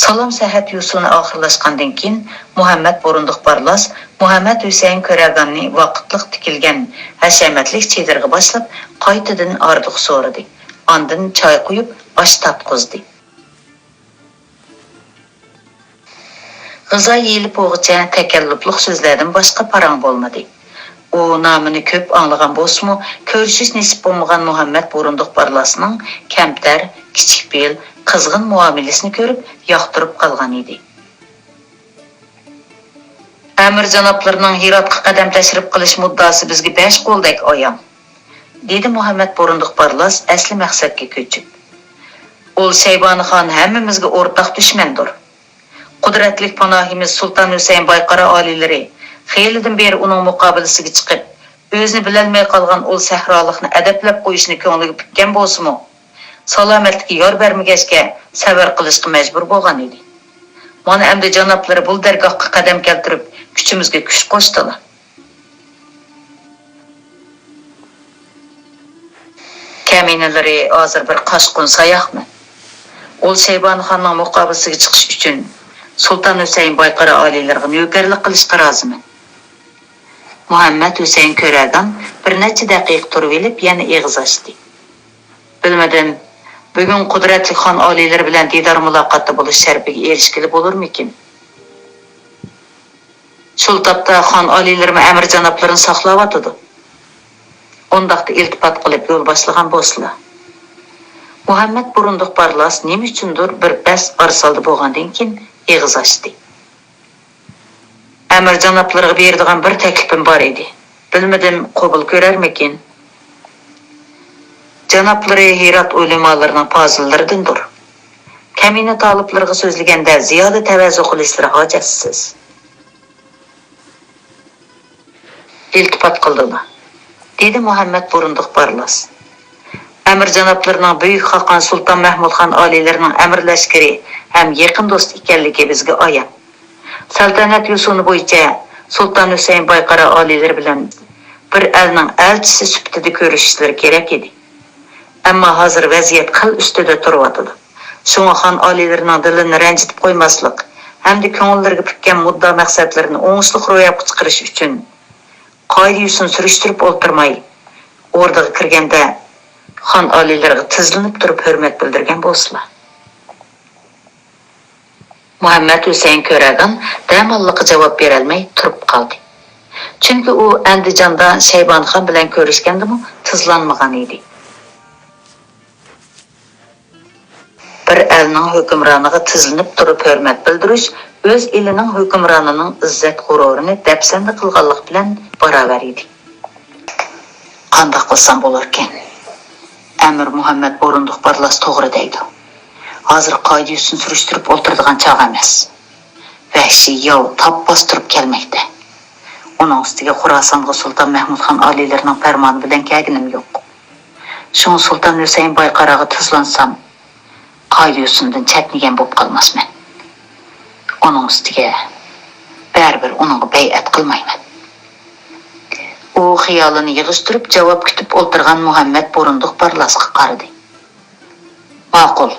سالام سەھەت يوسۇنى ئاخىرلاشقاندىن كېيىن، مۇھەممەد بۇرۇندۇق بارلاس مۇھەممەد ھۈسەيىن كۆرەگاننى ۋاقىتلىق تىكىلگەن ھەشەمەتلىك چېدىرغا باشلاپ، قايتىدىن ھاردۇق سورىدى. ئاندىن چاي قۇيۇپ، ئاش تارتقۇزدى. غىزا يېيىلىپ بولغۇچە تەكەللۇپلۇق سۆزلەردىن باشقا پاراڭ بولمىدى. ئۇ نامىنى كۆپ ئاڭلىغان بولسىمۇ، كۆرۈشۈش نېسىپ بولمىغان مۇھەممەد بۇرۇندۇق بارلاسنىڭ كەمتەر، كىچىك پېئىل، قىزغىن مۇئامىلىسىنى كۆرۈپ ياقتۇرۇپ قالغان ئىدى. ئەمىر جانابلىرىنىڭ ھىراتقا قەدەم تەشرىپ قىلىش مۇددىسى بىزگە بەش قولدەك ئايان، دېدى مۇھەممەد بۇرۇندۇق بارلاس ئەسلى مەقسەتكە كۆچۈپ. ئۇل شەيبانى خان ھەممىمىزگە ئورتاق دۈشمەندۇر. قۇدرەتلىك پاناھىمىز سۇلتان ھۈسەيىن بايقارا ئالىيلىرى خېلىدىن بېرى ئۇنىڭ مۇقابىلىسىگە چىقىپ، ئۆزىنى بىلەلمەي قالغان ئۇل سەھرالىقنى ئەدەپلەپ قويۇشنى كۆڭلىگە پۈككەن بولسىمۇ، سالامەتلىكى يار بەرمىگەچكە، سەۋر قىلىشقا مەجبۇر بولغان ئىدى. مانا ئەمدى جانابلىرى بۇ دەرگاھقا قەدەم كەلتۈرۈپ، كۈچىمىزگە كۈچ قوشتىلا. كەمىنىلىرى ھازىر بىر قاشقۇن ساياقمەن. ئۇل شەيبانىخاننىڭ مۇقابىلىسىگە چىقىش ئۈچۈن سۇلتان ھۈسەيىن بايقارا ئالىيلىرىغا نۆكەرلىك قىلىشقا رازىمەن. مۇھەممەد ھۈسەيىن كۆرەگان بىر نەچچە دەقىقە تۇرۇۋېلىپ يەنە ئېغىز ئاچتى. بىلمىدىم، بۈگۈن قۇدرەتلىك خان ئالىيلىرى بىلەن دىدار مۇلاقاتتا بولۇش شەرىپىگە ئېرىشكىلى بولۇرمىكىن؟ شۇ تاپتا خان ئالىيلىرىمۇ ئەمىر جانابلىرىنى ساقلاۋاتىدۇ. ئۇنداقتا ئىلتىپات قىلىپ يول باشلىغان بولسىلا. مۇھەممەد بۇرۇندۇق بارلاس نېمە ئۈچۈندۇر بىر پەس ئارىسالدا بولغاندىن كېيىن ئېغىز ئاچتى. ئەمىر جانابلىرىغا بېرىدىغان بىر تەكلىپىم بار ئىدى. بىلمىدىم، قوبۇل كۆرەرمىكىن؟ جانابلىرى ھىرات ئۆلىمالىرىنىڭ پازىللىرىدىندۇر. كەمىنە تالىپلىرىغا سۆزلىگەندە زىيادە تەۋەزۇ قىلىشلىرى ھاجەتسىز. ئىلتىپات قىلدىلا، دېدى مۇھەممەد بۇرۇندۇق بارلاس. ئەمىر جانابلىرىنىڭ بۈيۈك خاقان سۇلتان مەھمۇدخان ئالىيلىرىنىڭ ئەمىر لەشكىرى ھەم يېقىن دوستى ئىكەنلىكى بىزگە ئايان. سەلتەنەت يوسۇنى بويىچە سۇلتان ھۈسەيىن بايقارا ئالىيلىرى بىلەن بىر ئەلنىڭ ئەلچىسى سۈپىتىدە كۆرۈشۈشلىرى كېرەك ئىدى. ئەمما ھازىر ۋەزىيەت خىل ئۈستىدە تۇرۇۋاتىدۇ. شۇڭا خان ئالىيلىرىنىڭ دىلىنى رەنجىتىپ قويماسلىق ھەمدە كۆڭۈللىرىگە پۈككەن مۇددىئا مەقسەتلىرىنى ئوڭۇشلۇق روياپقا چىقىرىش ئۈچۈن، قائىدە-يوسۇن سۈرۈشتۈرۈپ ئولتۇرماي، ئوردىغا كىرگەندە، خان ئالىيلىرىغا تىزلىنىپ تۇرۇپ ھۆرمەت بىلدۈرگەن بولسىلا. مۇھەممەد ھۈسەيىن كۆرەگان دەماللىققا جاۋاب بېرەلمەي تۇرۇپ قالدى. چۈنكى ئۇ ئەندىجاندا شەيبانىخان بىلەن كۆرۈشكەندىمۇ تىزلانمىغان ئىدى. بىر ئەلنىڭ ھۆكۈمرانىغا تىزلىنىپ تۇرۇپ ھۆرمەت بىلدۈرۈش ئۆز ئېلىنىڭ ھۆكۈمرانىنىڭ ئىززەت-غۇرۇرىنى دەپسەندە قىلغانلىق بىلەن باراۋەر ئىدى. قانداق قىلسام بولاركىن؟ ئەمىر مۇھەممەد بۇرۇندۇق بارلاس توغرا دەيدۇ. ھازىر قائىدە-يوسۇن سۈرۈشتۈرۈپ ئولتۇرىدىغان چاغ ئەمەس. ۋەھشىي ياۋ تاپ باستۇرۇپ كەلمەكتە. ئۇنىڭ ئۈستىگە خوراسانغا سۇلتان مەھمۇدخان ئالىيلىرىنىڭ پەرمانى بىلەن كەلگىنىم يوق. شۇڭا سۇلتان ھۈسەيىن بايقاراغا تىزلانسام، قائىدە-يوسۇندىن چەتنىگەن بولۇپ قالماسمەن. ئۇنىڭ ئۈستىگە بەرىبىر ئۇنىڭغا بەيئەت قىلمايمەن. ئۇ خىيالىنى يىغىشتۇرۇپ، جاۋاب كۈتۈپ ئولتۇرغان مۇھەممەد بۇرۇندۇق بارلاسقا قارىدى. ماقۇل،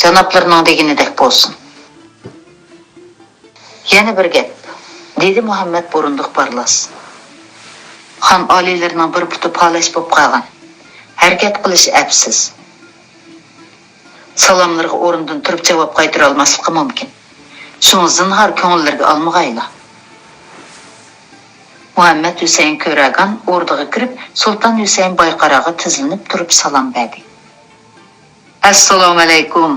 جانابلىرىنىڭ دېگىنىدەك بولسۇن. يەنە بىر گەپ، دېدى مۇھەممەد بۇرۇندۇق بارلاس. خان ئالىيلىرىنىڭ بىر پۇتى پالەچ بولۇپ قالغان. ھەرىكەت قىلىشى ئەپسىز. سالاملىرىغا ئورنىدىن تۇرۇپ جاۋاب قايتۇرالماسلىقى مۇمكىن. شۇڭا زىنھار كۆڭۈللىرىگە ئالمىغايلا. مۇھەممەد ھۈسەيىن كۆرەگان ئوردىغا كىرىپ، سۇلتان ھۈسەيىن بايقاراغا تىزلىنىپ تۇرۇپ سالام بەردى. ئەسسالامۇئەلەيكۇم!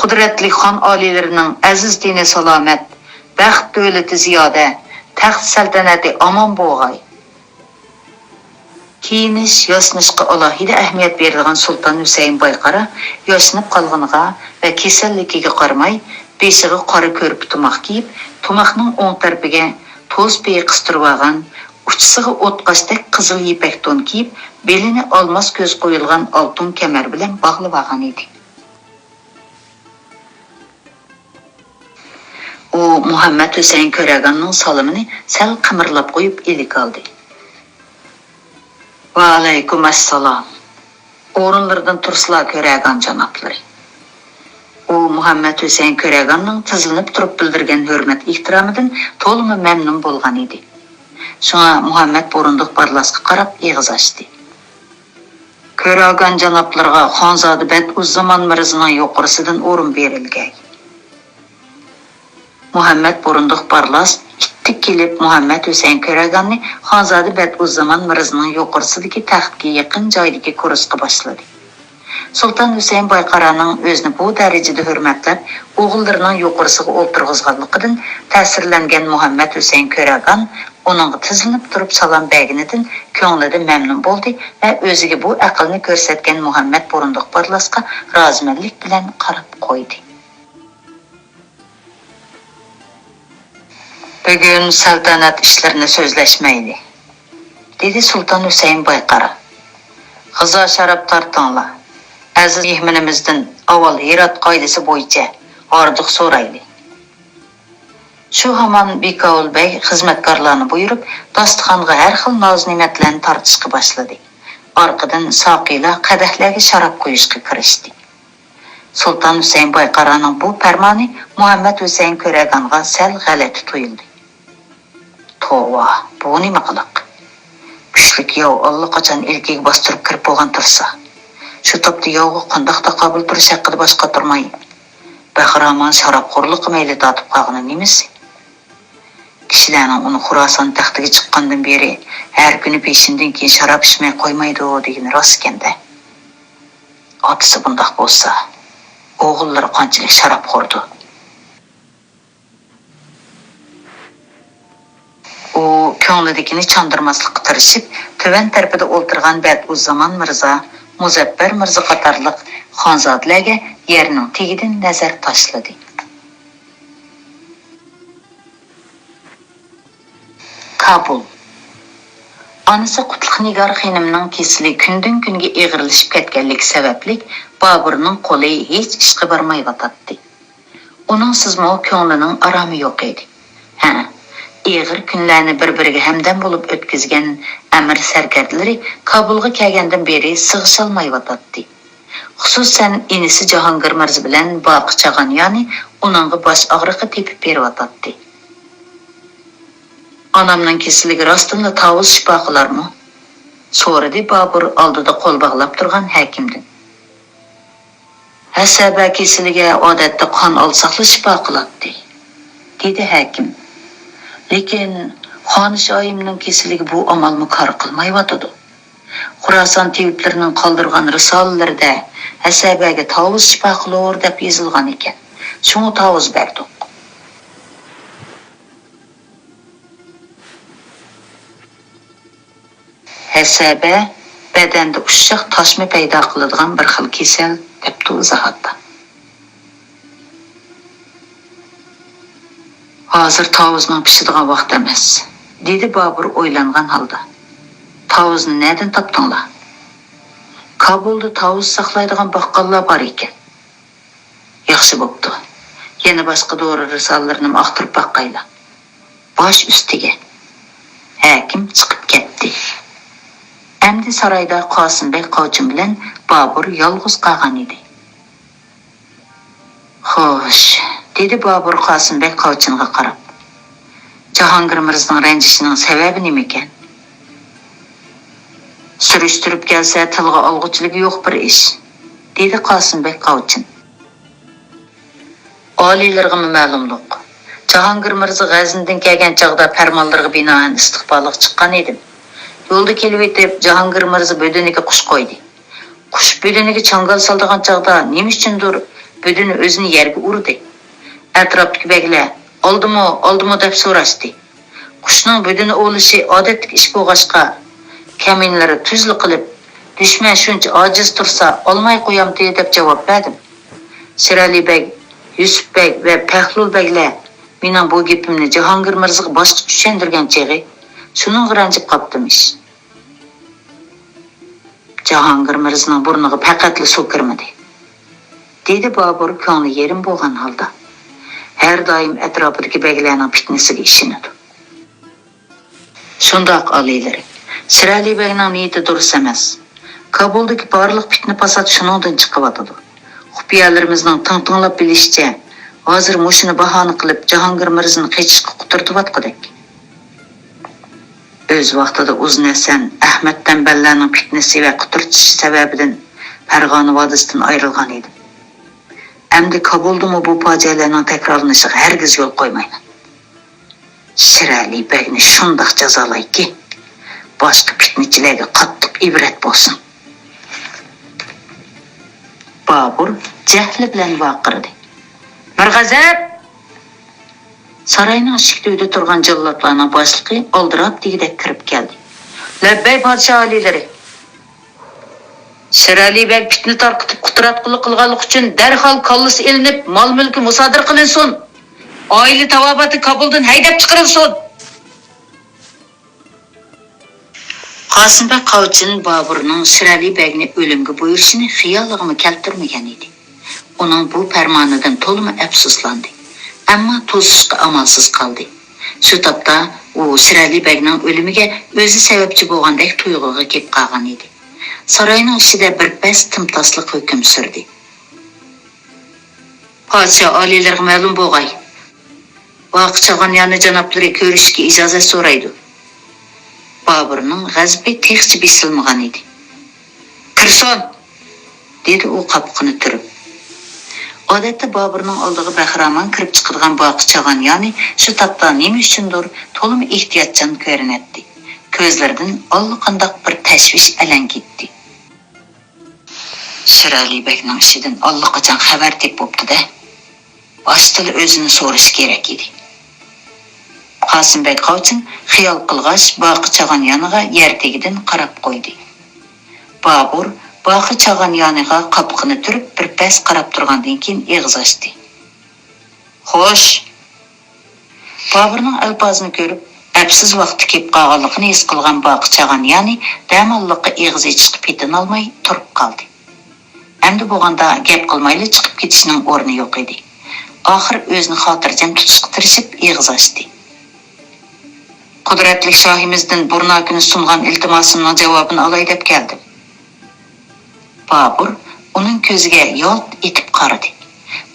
قۇدرەتلىك خان ئالىيلىرىنىڭ ئەزىز تېنى سالامەت، بەخت دۆلىتى زىيادە، تەخت سەلتەنىتى ئامان بولغاي! كىيىنىش، ياسىنىشقا ئالاھىدە ئەھمىيەت بېرىدىغان سۇلتان ھۈسەيىن بايقارا ياشىنىپ قالغىنىغا ۋە كېسەللىكىگە قارىماي، بېشىغا قارا كۆرپە تۇماق كىيىپ، تۇماقنىڭ ئوڭ تەرىپىگە توز پېيى قىستۇرۇۋالغان، ئۇچىسىغا ئوتقاشتەك قىزىل يىپەك تون كىيىپ، بېلىنى ئالماس كۆز قويۇلغان ئالتۇن كەمەر بىلەن باغلىۋالغان ئىدى. ئۇ مۇھەممەد ھۈسەيىن كۆرەگاننىڭ سالىمىنى سەل قىمىرلاپ قويۇپ ئىلىك ئالدى. ۋەئەلەيكۇم ئەسسالام. ئورۇنلىرىدىن تۇرسىلا كۆرەگان جانابلىرى. ئۇ مۇھەممەد ھۈسەيىن كۆرەگاننىڭ تىزلىنىپ تۇرۇپ بىلدۈرگەن ھۆرمەت ئېھتىرامىدىن تولىمۇ مەمنۇن بولغان ئىدى. شۇڭا مۇھەممەد بۇرۇندۇق بارلاسقا قاراپ ئېغىز ئاچتى. كۆرەگان جانابلىرىغا خانزادە بەدئۇززامان مىرزىنىڭ يۇقىرىسىدىن ئورۇن بېرىلگەي. مۇھەممەد بۇرۇندۇق بارلاس ئىتتىك كېلىپ، مۇھەممەد ھۈسەيىن كۆرەگاننى خانزادە بەدئۇززامان مىرزىنىڭ يۇقىرىسىدىكى تەختكە يېقىن جايدىكى كۇرسىغا باشلىدى. سۇلتان ھۈسەيىن بايقارانىڭ ئۆزىنى بۇ دەرىجىدە ھۆرمەتلەپ، ئوغۇللىرىنىڭ يۇقىرىسىغا ئولتۇرغۇزغانلىقىدىن تەسىرلەنگەن مۇھەممەد ھۈسەيىن كۆرەگان ئۇنىڭغا تىزلىنىپ تۇرۇپ سالام بەرگىنىدىن كۆڭلىدە مەمنۇن بولدى ۋە ئۆزىگە بۇ ئەقىلنى كۆرسەتكەن مۇھەممەد بۇرۇندۇق بارلاسقا رازىمەنلىك بىلەن قاراپ قويدى. بۈگۈن سەلتەنەت ئىشلىرىنى سۆزلەشمەيلى، دېدى سۇلتان ھۈسەيىن بايقارا. غىزا شاراب تارتىڭلار. ئەزىز مېھمىنىمىزدىن ئاۋۋال ھىرات قائىدىسى بويىچە ھاردۇق سورايلى. شۇ ھامان بىكاۋۇل بەگ خىزمەتكارلارنى بۇيرۇپ، داستىخانغا ھەر خىل نازۇ-نېمەتلەرنى تارتىشقا باشلىدى. ئارقىدىن ساقىيلار قەدەھلەرگە شاراب قۇيۇشقا كىرىشتى. سۇلتان ھۈسەيىن بايقارانىڭ بۇ پەرمانى مۇھەممەد ھۈسەيىن كۆرەگانغا سەل غەلىتە تۇيۇلدى. توۋا، بۇ نېمە قىلىق؟ كۈچلۈك ياۋ ئاللىقاچان ئىلكىگە باستۇرۇپ كىرىپ بولغان تۇرسا، شۇ تاپتا ياۋغا قانداق تاقابىل تۇرۇش ھەققىدە باش قاتۇرماي، بەخىرامان شارابخورلۇققا مەيلى تارتىپ قالغىنى نېمىسى؟ كىشىلەرنىڭ ئۇنى خۇراسان تەختىگە چىققاندىن بېرى ھەر كۈنى پېشىمدىن كېيىن شاراب ئىچمەي قويمايدۇ دېگىنى راستكەن-دە. ئاتىسى بۇنداق بولسا، ئوغۇللىرى قانچىلىك شارابخوردۇ؟ كۆڭلىدىكىنى چاندۇرماسلىققا تىرىشىپ، تۆۋەن تەرىپىدە ئولتۇرغان بەدىئۇززامان مىرزا، مۇزەپپەر مىرزا قاتارلىق خانزادىلەرگە يەرنىڭ تېگىدىن نەزەر تاشلىدى. كابۇل. ئانىسى قۇتلۇق نىگار خېنىمنىڭ كېسىلى كۈندىن-كۈنگە ئېغىرلىشىپ كەتكەنلىكى سەۋەبلىك، بابۇرنىڭ قولى ھېچ ئىشقا بارمايۋاتاتتى. ئۇنىڭسىزمۇ كۆڭلىنىڭ ئارامى يوق ئىدى. ھە، ئېغىر كۈنلەرنى بىر-بىرىگە ھەمدەم بولۇپ ئۆتكۈزگەن ئەمىر سەركەردىلىرى كابۇلغا كەلگەندىن بېرى سىغىشالمايۋاتاتتى. خۇسۇسەن، ئىنىسى جاھانگىر مىرزا بىلەن باقى چاغانيانى ئۇنىڭغا باش ئاغرىقى تېپىپ بېرىۋاتاتتى. «ئانامنىڭ كېسىلىگە راستتىنلا تاۋۇز شىپا قىلارمۇ؟» سورىدى بابۇر ئالدىدا قول باغلاپ تۇرغان ھەكىمدىن. «ھەسەبە كېسىلىگە ئادەتتە قان ئالساقلا شىپا قىلاتتى»، دېدى ھەكىم. «لېكىن خانىشاھىمنىڭ كېسىلىگە بۇ ئامالمۇ كار قىلمايۋاتىدۇ. خوراسان تېۋىپلىرىنىڭ قالدۇرغان رىسالىلىرىدە ھەسەبەگە تاۋۇز شىپا قىلۇر دەپ يېزىلغان ئىكەن. شۇڭا تاۋۇز بەردۇق.» «ھەسەبە بەدەندە ئۇششاق تاشما پەيدا قىلىدىغان بىر خىل كېسەل»، دەپتۇ ئىزاھاتتا. «ھازىر تاۋۇزنىڭ پىشىدىغان ۋاقتى ئەمەس»، دېدى بابۇر ئويلانغان ھالدا. «تاۋۇزنى نەدىن تاپتىڭلار؟» «كابۇلدا تاۋۇز ساقلايدىغان باققاللار بار ئىكەن.» «ياخشى بوپتۇ. يەنە باشقا دورا رىسالىلىرىنىمۇ ئاختۇرۇپ باقايلى. باش ئۈستىگە.» ھەكىم چىقىپ كەتتى. ئەمدى سارايدا قاسىمبەگ قاۋچىن بىلەن بابۇر يالغۇز قالغان ئىدى. «خوش»، دېدى بابۇر قاسىمبەگ قاۋچىنغا قاراپ. «جاھانگىر مىرزىنىڭ رەنجىشىنىڭ سەۋەبى نېمىكەن؟» «سۈرۈشتۈرۈپ كەلسە، تىلغا ئالغۇچىلىكى يوق بىر ئىش»، دېدى قاسىمبەگ قاۋچىن. «ئالىيلىرىغىمۇ مەلۇملۇق. جاھانگىر مىرزا غەزنىدىن كەلگەن چاغدا پەرمانلىرىغا بىنائەن ئىستىقبالغا چىققان ئىدىم. يولدا كېلىۋېتىپ، جاھانگىر مىرزا بۆدۈنىگە قۇش قويدى. قۇش بۆدۈنىگە چاڭگال سالىدىغان چاغدا نېمە ئۈچۈندۇر بۆدۈنە ئۆزىنى يەرگە ئۇردى. ئەتراپتىكى بەگلەر، ئالدىمۇ، ئالدىمۇ دەپ سوراشتى. قۇشنىڭ بۆدۈنە ئوۋلىشى ئادەتتىكى ئىش بولغاچقا، كەمىنىلىرى تۈزلا قىلىپ، دۈشمەن شۇنچە ئاجىز تۇرسا ئالماي قويامتى دەپ جاۋاب بەردىم. شىرئەلى بەگ، يۈسۈپ بەگ ۋە پەخلۇل بەگلەر مېنىڭ بۇ گېپىمنى جاھانگىر مىرزىغا باشقىچە چۈشەندۈرگەن چېغى، شۇنىڭغا رەنجىپ قاپتىمىش. جاھانگىر مىرزىنىڭ بۇرنىغا پەقەتلا سۇ كىرمىدى، دېدى بابۇر كۆڭلى يېرىم بولغان ھالدا. ھەر دائىم ئەتراپىدىكى بەگلەرنىڭ پىتنىسىگە ئىشىنىدۇ. شۇنداق، ئالىيلىرى. شىرئەلى بەگنىڭ نىيىتى دۇرۇس ئەمەس. كابۇلدىكى بارلىق پىتنە-پاسات شۇنىڭدىن چىقىۋاتىدۇ. خۇپىيەلىرىمىزنىڭ تىڭ تىڭلاپ بىلىشىچە، ھازىر مۇشۇنى باھانە قىلىپ، جاھانگىر مىرزىنى قېچىشقا قۇترىتىۋاتقۇدەك. ئۆز ۋاقتىدا ئۇزۇن ھەسەن، ئەخمەت تەمبەللەرنىڭ پىتنىسى ۋە قۇترىتىشى سەۋەبىدىن پەرغانە ۋادىسىدىن ئايرىلغان ئىدىم. ئەمدى كابۇلدىمۇ بۇ پاجىئەلەرنىڭ تەكرارلىنىشىغا ھەرگىز يول قويمايمەن. شىرئەلى بەگنى شۇنداق جازالايكى، باشقا پىتنىچىلەرگە قاتتىق ئىبرەت بولسۇن. بابۇر جەھلى بىلەن ۋارقىرىدى. مىرغەزەپ! ساراينىڭ ئىشىك تۈۋىدە تۇرغان جاللاتلارنىڭ باشلىقى ئالدىراپ دېگۈدەك كىرىپ كەلدى. لەببەي، پادىشاھ ئالىيلىرى! شىرئەلى بەگ پىتنە تارقىتىپ قۇتراتقۇلۇق قىلغانلىقى ئۈچۈن دەرھال كاللىسى ئېلىنىپ، مال-مۈلكى مۇسادىرە قىلىنسۇن! ئائىلە تاۋابىئاتى كابۇلدىن ھەيدەپ چىقىرىلسۇن! قاسىمبەگ قاۋچىن بابۇرنىڭ شىرئەلى بەگنى ئۆلۈمگە بۇيرۇشىنى خىيالىغىمۇ كەلتۈرمىگەن ئىدى. ئۇنىڭ بۇ پەرمانىدىن تولىمۇ ئەپسۇسلاندى. ئەمما توسۇشقا ئامالسىز قالدى. شۇ تاپتا ئۇ شىرئەلى بەگنىڭ ئۆلۈمىگە ئۆزى سەۋەبچى بولغاندەك تۇيغۇغا كېلىپ قالغان ئىدى. ساراينىڭ ئىچىدە بىر پەس تىمتاسلىق ھۆكۈم سۈردى. پادىشاھ ئالىيلىرىغا مەلۇم بولغاي، ۋاقىچاغانيانى جانابلىرى كۆرۈشۈشكە ئىجازەت سورايدۇ. بابۇرنىڭ غەزىپى تېخىچە بېسىلمىغان ئىدى. كىرسۇن! دېدى ئۇ قاپىقىنى تۈرۈپ. ئادەتتە بابۇرنىڭ ئالدىغا بەخىرامان كىرىپ چىقىدىغان باقى چاغانيانى شۇ تاپتا نېمە ئۈچۈندۇر تولىمۇ ئېھتىياتچان كۆرۈنەتتى. كۆزلىرىدىن ئاللىقانداق بىر تەشۋىش ئەلەڭ كېتتى. شىرئەلى بەگنىڭ ئىشىدىن ئاللىقاچان خەۋەر تېپىپ بوپتۇ-دە. باشتىلا ئۆزىنى سورىشى كېرەك ئىدى. قاسىمبەگ قاۋچىن خىيال قىلغاچ، باقى چاغان يانىغا يەر تېگىدىن قاراپ قويدى. بابۇر باقى چاغان يانىغا قاپىقىنى تۈرۈپ، بىر پەس قاراپ تۇرغاندىن كېيىن ئېغىز ئاچتى. خوش! بابۇرنىڭ ئەلپازىنى كۆرۈپ، ئەپسىز ۋاقتى كېلىپ قالغانلىقىنى ھېس قىلغان باقى چاغان يانى دەماللىققا ئېغىز ئېچىشقا پېتىنالماي تۇرۇپ قالدى. ئەمدى بولغاندا گەپ قىلمايلا چىقىپ كېتىشنىڭ ئورنى يوق ئىدى. ئاخىر ئۆزىنى خاتىرجەم تۇتۇشقا تىرىشىپ ئېغىز ئاچتى. قۇدرەتلىك شاھىمىزدىن بۇرۇن كۈنى سۇنغان ئىلتىماسىمنىڭ جاۋابىنى ئالاي دەپ كەلدىم. بابۇر ئۇنىڭ كۆزىگە يالت ئېتىپ قارىدى.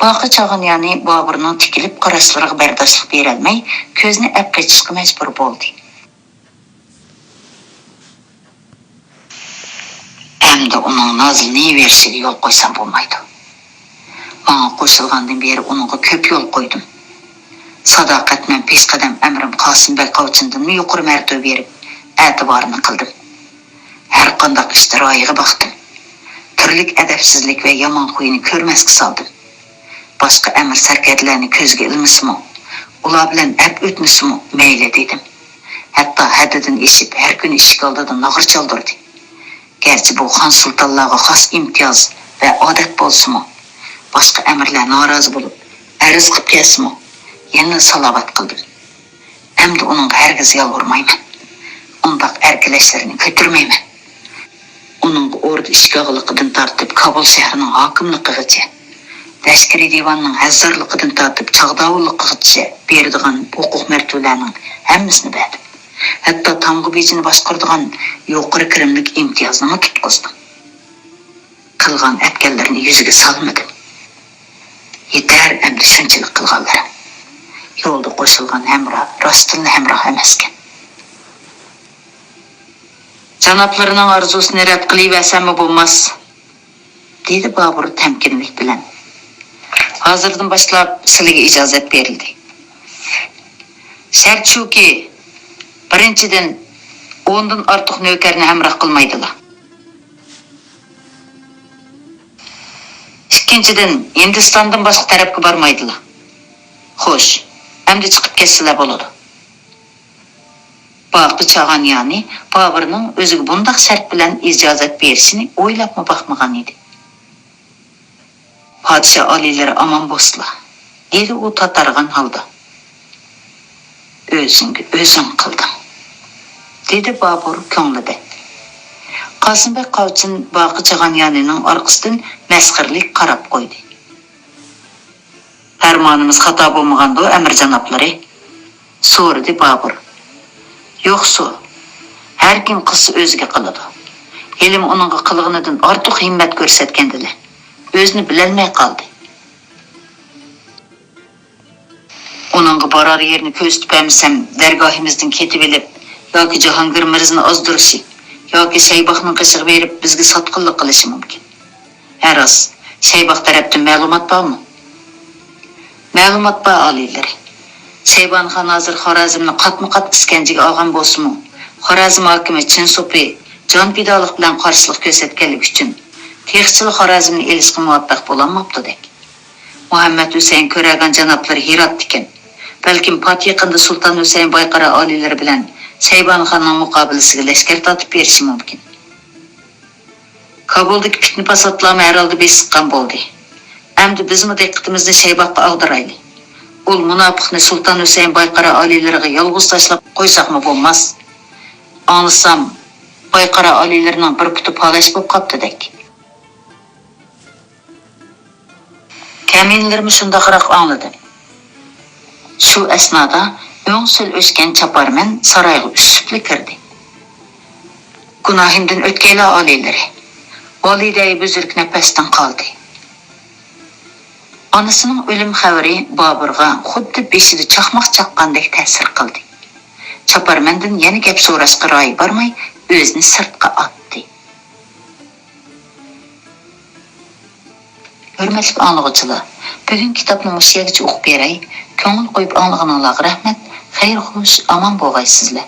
باقى چاغان يانى بابۇرنىڭ تىكىلىپ قاراشلىرىغا بەرداشلىق بېرەلمەي، كۆزىنى ئەپ قېچىشقا مەجبۇر بولدى. ئەمدى ئۇنىڭ نازلىنىۋېرىشىگە يول قويسام بولمايدۇ. ماڭا قوشۇلغاندىن بېرى ئۇنىڭغا كۆپ يول قويدۇم. ساداقەتمەن پېشقەدەم ئەمرىم قاسىمبەگ قاۋچىندىنمۇ يۇقىرى مەرتىۋە بېرىپ، ئەتىبارىنى قىلدىم. ھەرقانداق ئىشتا رايىغا باقتىم. تۈرلۈك ئەدەپسىزلىك ۋە يامان خۇيىنى كۆرمەسكە سالدىم. باشقا ئەمىر سەركەردىلەرنى كۆزگە ئىلمىسىمۇ، ئۇلار بىلەن ئەپ ئۆتمىسىمۇ مەيلى دېدىم. ھەتتا ھەددىدىن ئېشىپ، ھەر كۈنى ئىشىك ئالدىدا ناغرا چالدۇردى. گەرچە بۇ خان سۇلتانلارغا خاس ئىمتىياز ۋە ئادەت بولسىمۇ، باشقا ئەمىرلەر نارازى بولۇپ، ئەرز قىلىپ كەلسىمۇ، يەنىلا سالاۋات قىلدىم. ئەمدى ئۇنىڭغا ھەرگىز يالۋۇرمايمەن. ئۇنداق ئەركىلەشلىرىنى كۆتۈرمەيمەن. ئۇنىڭغا ئوردا ئىشىك ئاغىلىقىدىن تارتىپ كابۇل شەھىرىنىڭ ھاكىملىقىغىچە، لەشكىرىي دىۋاننىڭ ھەززارلىقىدىن تارتىپ چاغداۋۇللۇقىغىچە بېرىدىغان ھوقۇق مەرتىۋىلەرنىڭ ھەممىسىنى بەردىم. ھەتتا تامغا بېجىنى باشقۇرىدىغان يۇقىرى كىرىملىك ئىمتىيازنىمۇ تۇتقۇزدۇم. قىلغان ئەتكەنلىرىنى يۈزىگە سالمىدىم. يېتەر ئەمدى شۇنچىلىك قىلغانلىرىم. يولدا قوشۇلغان ھەمراھ راستتىنلا ھەمراھ ئەمەسكەن. جانابلىرىنىڭ ئارزۇسىنى رەت قىلىۋەرسەممۇ بولماس، دېدى بابۇر تەمكىنلىك بىلەن. ھازىردىن باشلاپ سىلىگە ئىجازەت بېرىلدى. شەرت شۇكى، بىرىنچىدىن، ئوندىن ئارتۇق نۆكەرنى ھەمراھ قىلمايدىلا. ئىككىنچىدىن، ھىندىستاندىن باشقا تەرەپكە بارمايدىلا. خوش، ئەمدى چىقىپ كەتسىلە بولىدۇ. باقى چاغان يانى بابۇرنىڭ ئۆزىگە بۇنداق شەرت بىلەن ئىجازەت بېرىشىنى ئويلاپمۇ باقمىغان ئىدى. پادىشاھ ئالىيلىرى ئامان بولسىلا، دېدى ئۇ تاتارغان ھالدا. ئۆزۈڭگە ئۆزۈڭ قىلدىڭ، دېدى بابۇر كۆڭلىدە. قاسىمبەگ قاۋچىن باقى چاغان يانىنىڭ ئارقىسىدىن مەسخىرىلىك قاراپ قويدى. پەرمانىمىز خاتا بولمىغاندۇ، ئەمىر جانابلىرى؟ سورىدى بابۇر. يوقسۇ، ھەركىم قىلسا ئۆزىگە قىلىدۇ. ھېلىمۇ ئۇنىڭغا قىلغىنىدىن ئارتۇق ھىممەت كۆرسەتكەندىلە، ئۆزىنى بىلەلمەي قالدى. ئۇنىڭغا بارار يېرىنى كۆرسىتىپ بەرمىسەم، دەرگاھىمىزدىن كېتىۋېلىپ، ياكى جاھانگىر مىرزىنى ئازدۇرۇشى، ياكى شەيباخنىڭ قېشىغا بېرىپ، بىزگە ساتقىنلىق قىلىشى مۇمكىن. ھە راست، شەيباخ تەرەپتىن مەلۇمات بارمۇ؟ مەلۇمات بار، ئالىيلىرى. شەيبانى خان ھازىر خارازمنى قاتمۇ قات ئىسكەنجىگە ئالغان بولسىمۇ، خارازم ھاكىمى چىن سوپى جان پىدالىق بىلەن قارشىلىق كۆرسەتكەنلىكى ئۈچۈن، تېخىچىلا خارازمنى ئېلىشقا مۇۋەپپەق بولالماپتۇدەك. مۇھەممەد ھۈسەيىن كۆرەگەن جانابلىرى ھىراتتىكەن. بەلكىم پات يېقىندا سۇلتان ھۈسەيىن بايقارا ئالىيلىرى بىلەن شەيبانى خاننىڭ مۇقابىلىسىگە لەشكەر تارتىپ بېرىشى مۇمكىن. كابۇلدىكى پىتنە-پاساتلارمۇ ھەر ھالدا بېسىققان بولدى. ئەمدى بىزمۇ دىققىتىمىزنى شەيباخقا ئاغدۇرايلى. ئۇل مۇناپىقنى سۇلتان ھۈسەيىن بايقارا ئالىيلىرىغا يالغۇز تاشلاپ قويساقمۇ بولماس. ئاڭلىسام، بايقارا ئالىيلىرىنىڭ بىر پۇتى پالەچ بولۇپ قاپتۇدەك. كەمىنىلىرىمۇ شۇنداقراق ئاڭلىدىم. شۇ ئەسنادا ئۆڭ سۆل ئۆچكەن چاپارمەن سارايغا ئۈسۈپلا كىردى. گۇناھىمدىن ئۆتكەيلا ئالىيلىرى. ۋالىدەي بۈزرۈك نەپەستىن قالدى. ئانىسىنىڭ ئۆلۈم خەۋىرى بابۇرغا خۇددى بېشىدا چاقماق چاققاندەك تەسىر قىلدى. چاپارمەندىن يەنە گەپ سوراشقا رايى بارماي، ئۆزىنى سىرتقا ئاتتى. ھۆرمەتلىك ئاڭلىغۇچىلار، بۈگۈنكى كىتابنى مۇشۇ يەرگىچە ئوقۇپ بېرەي. كۆڭۈل قويۇپ ئاڭلىغىنىڭلارغا رەھمەت. خەير خوش، ئامان بولغايسىزلەر.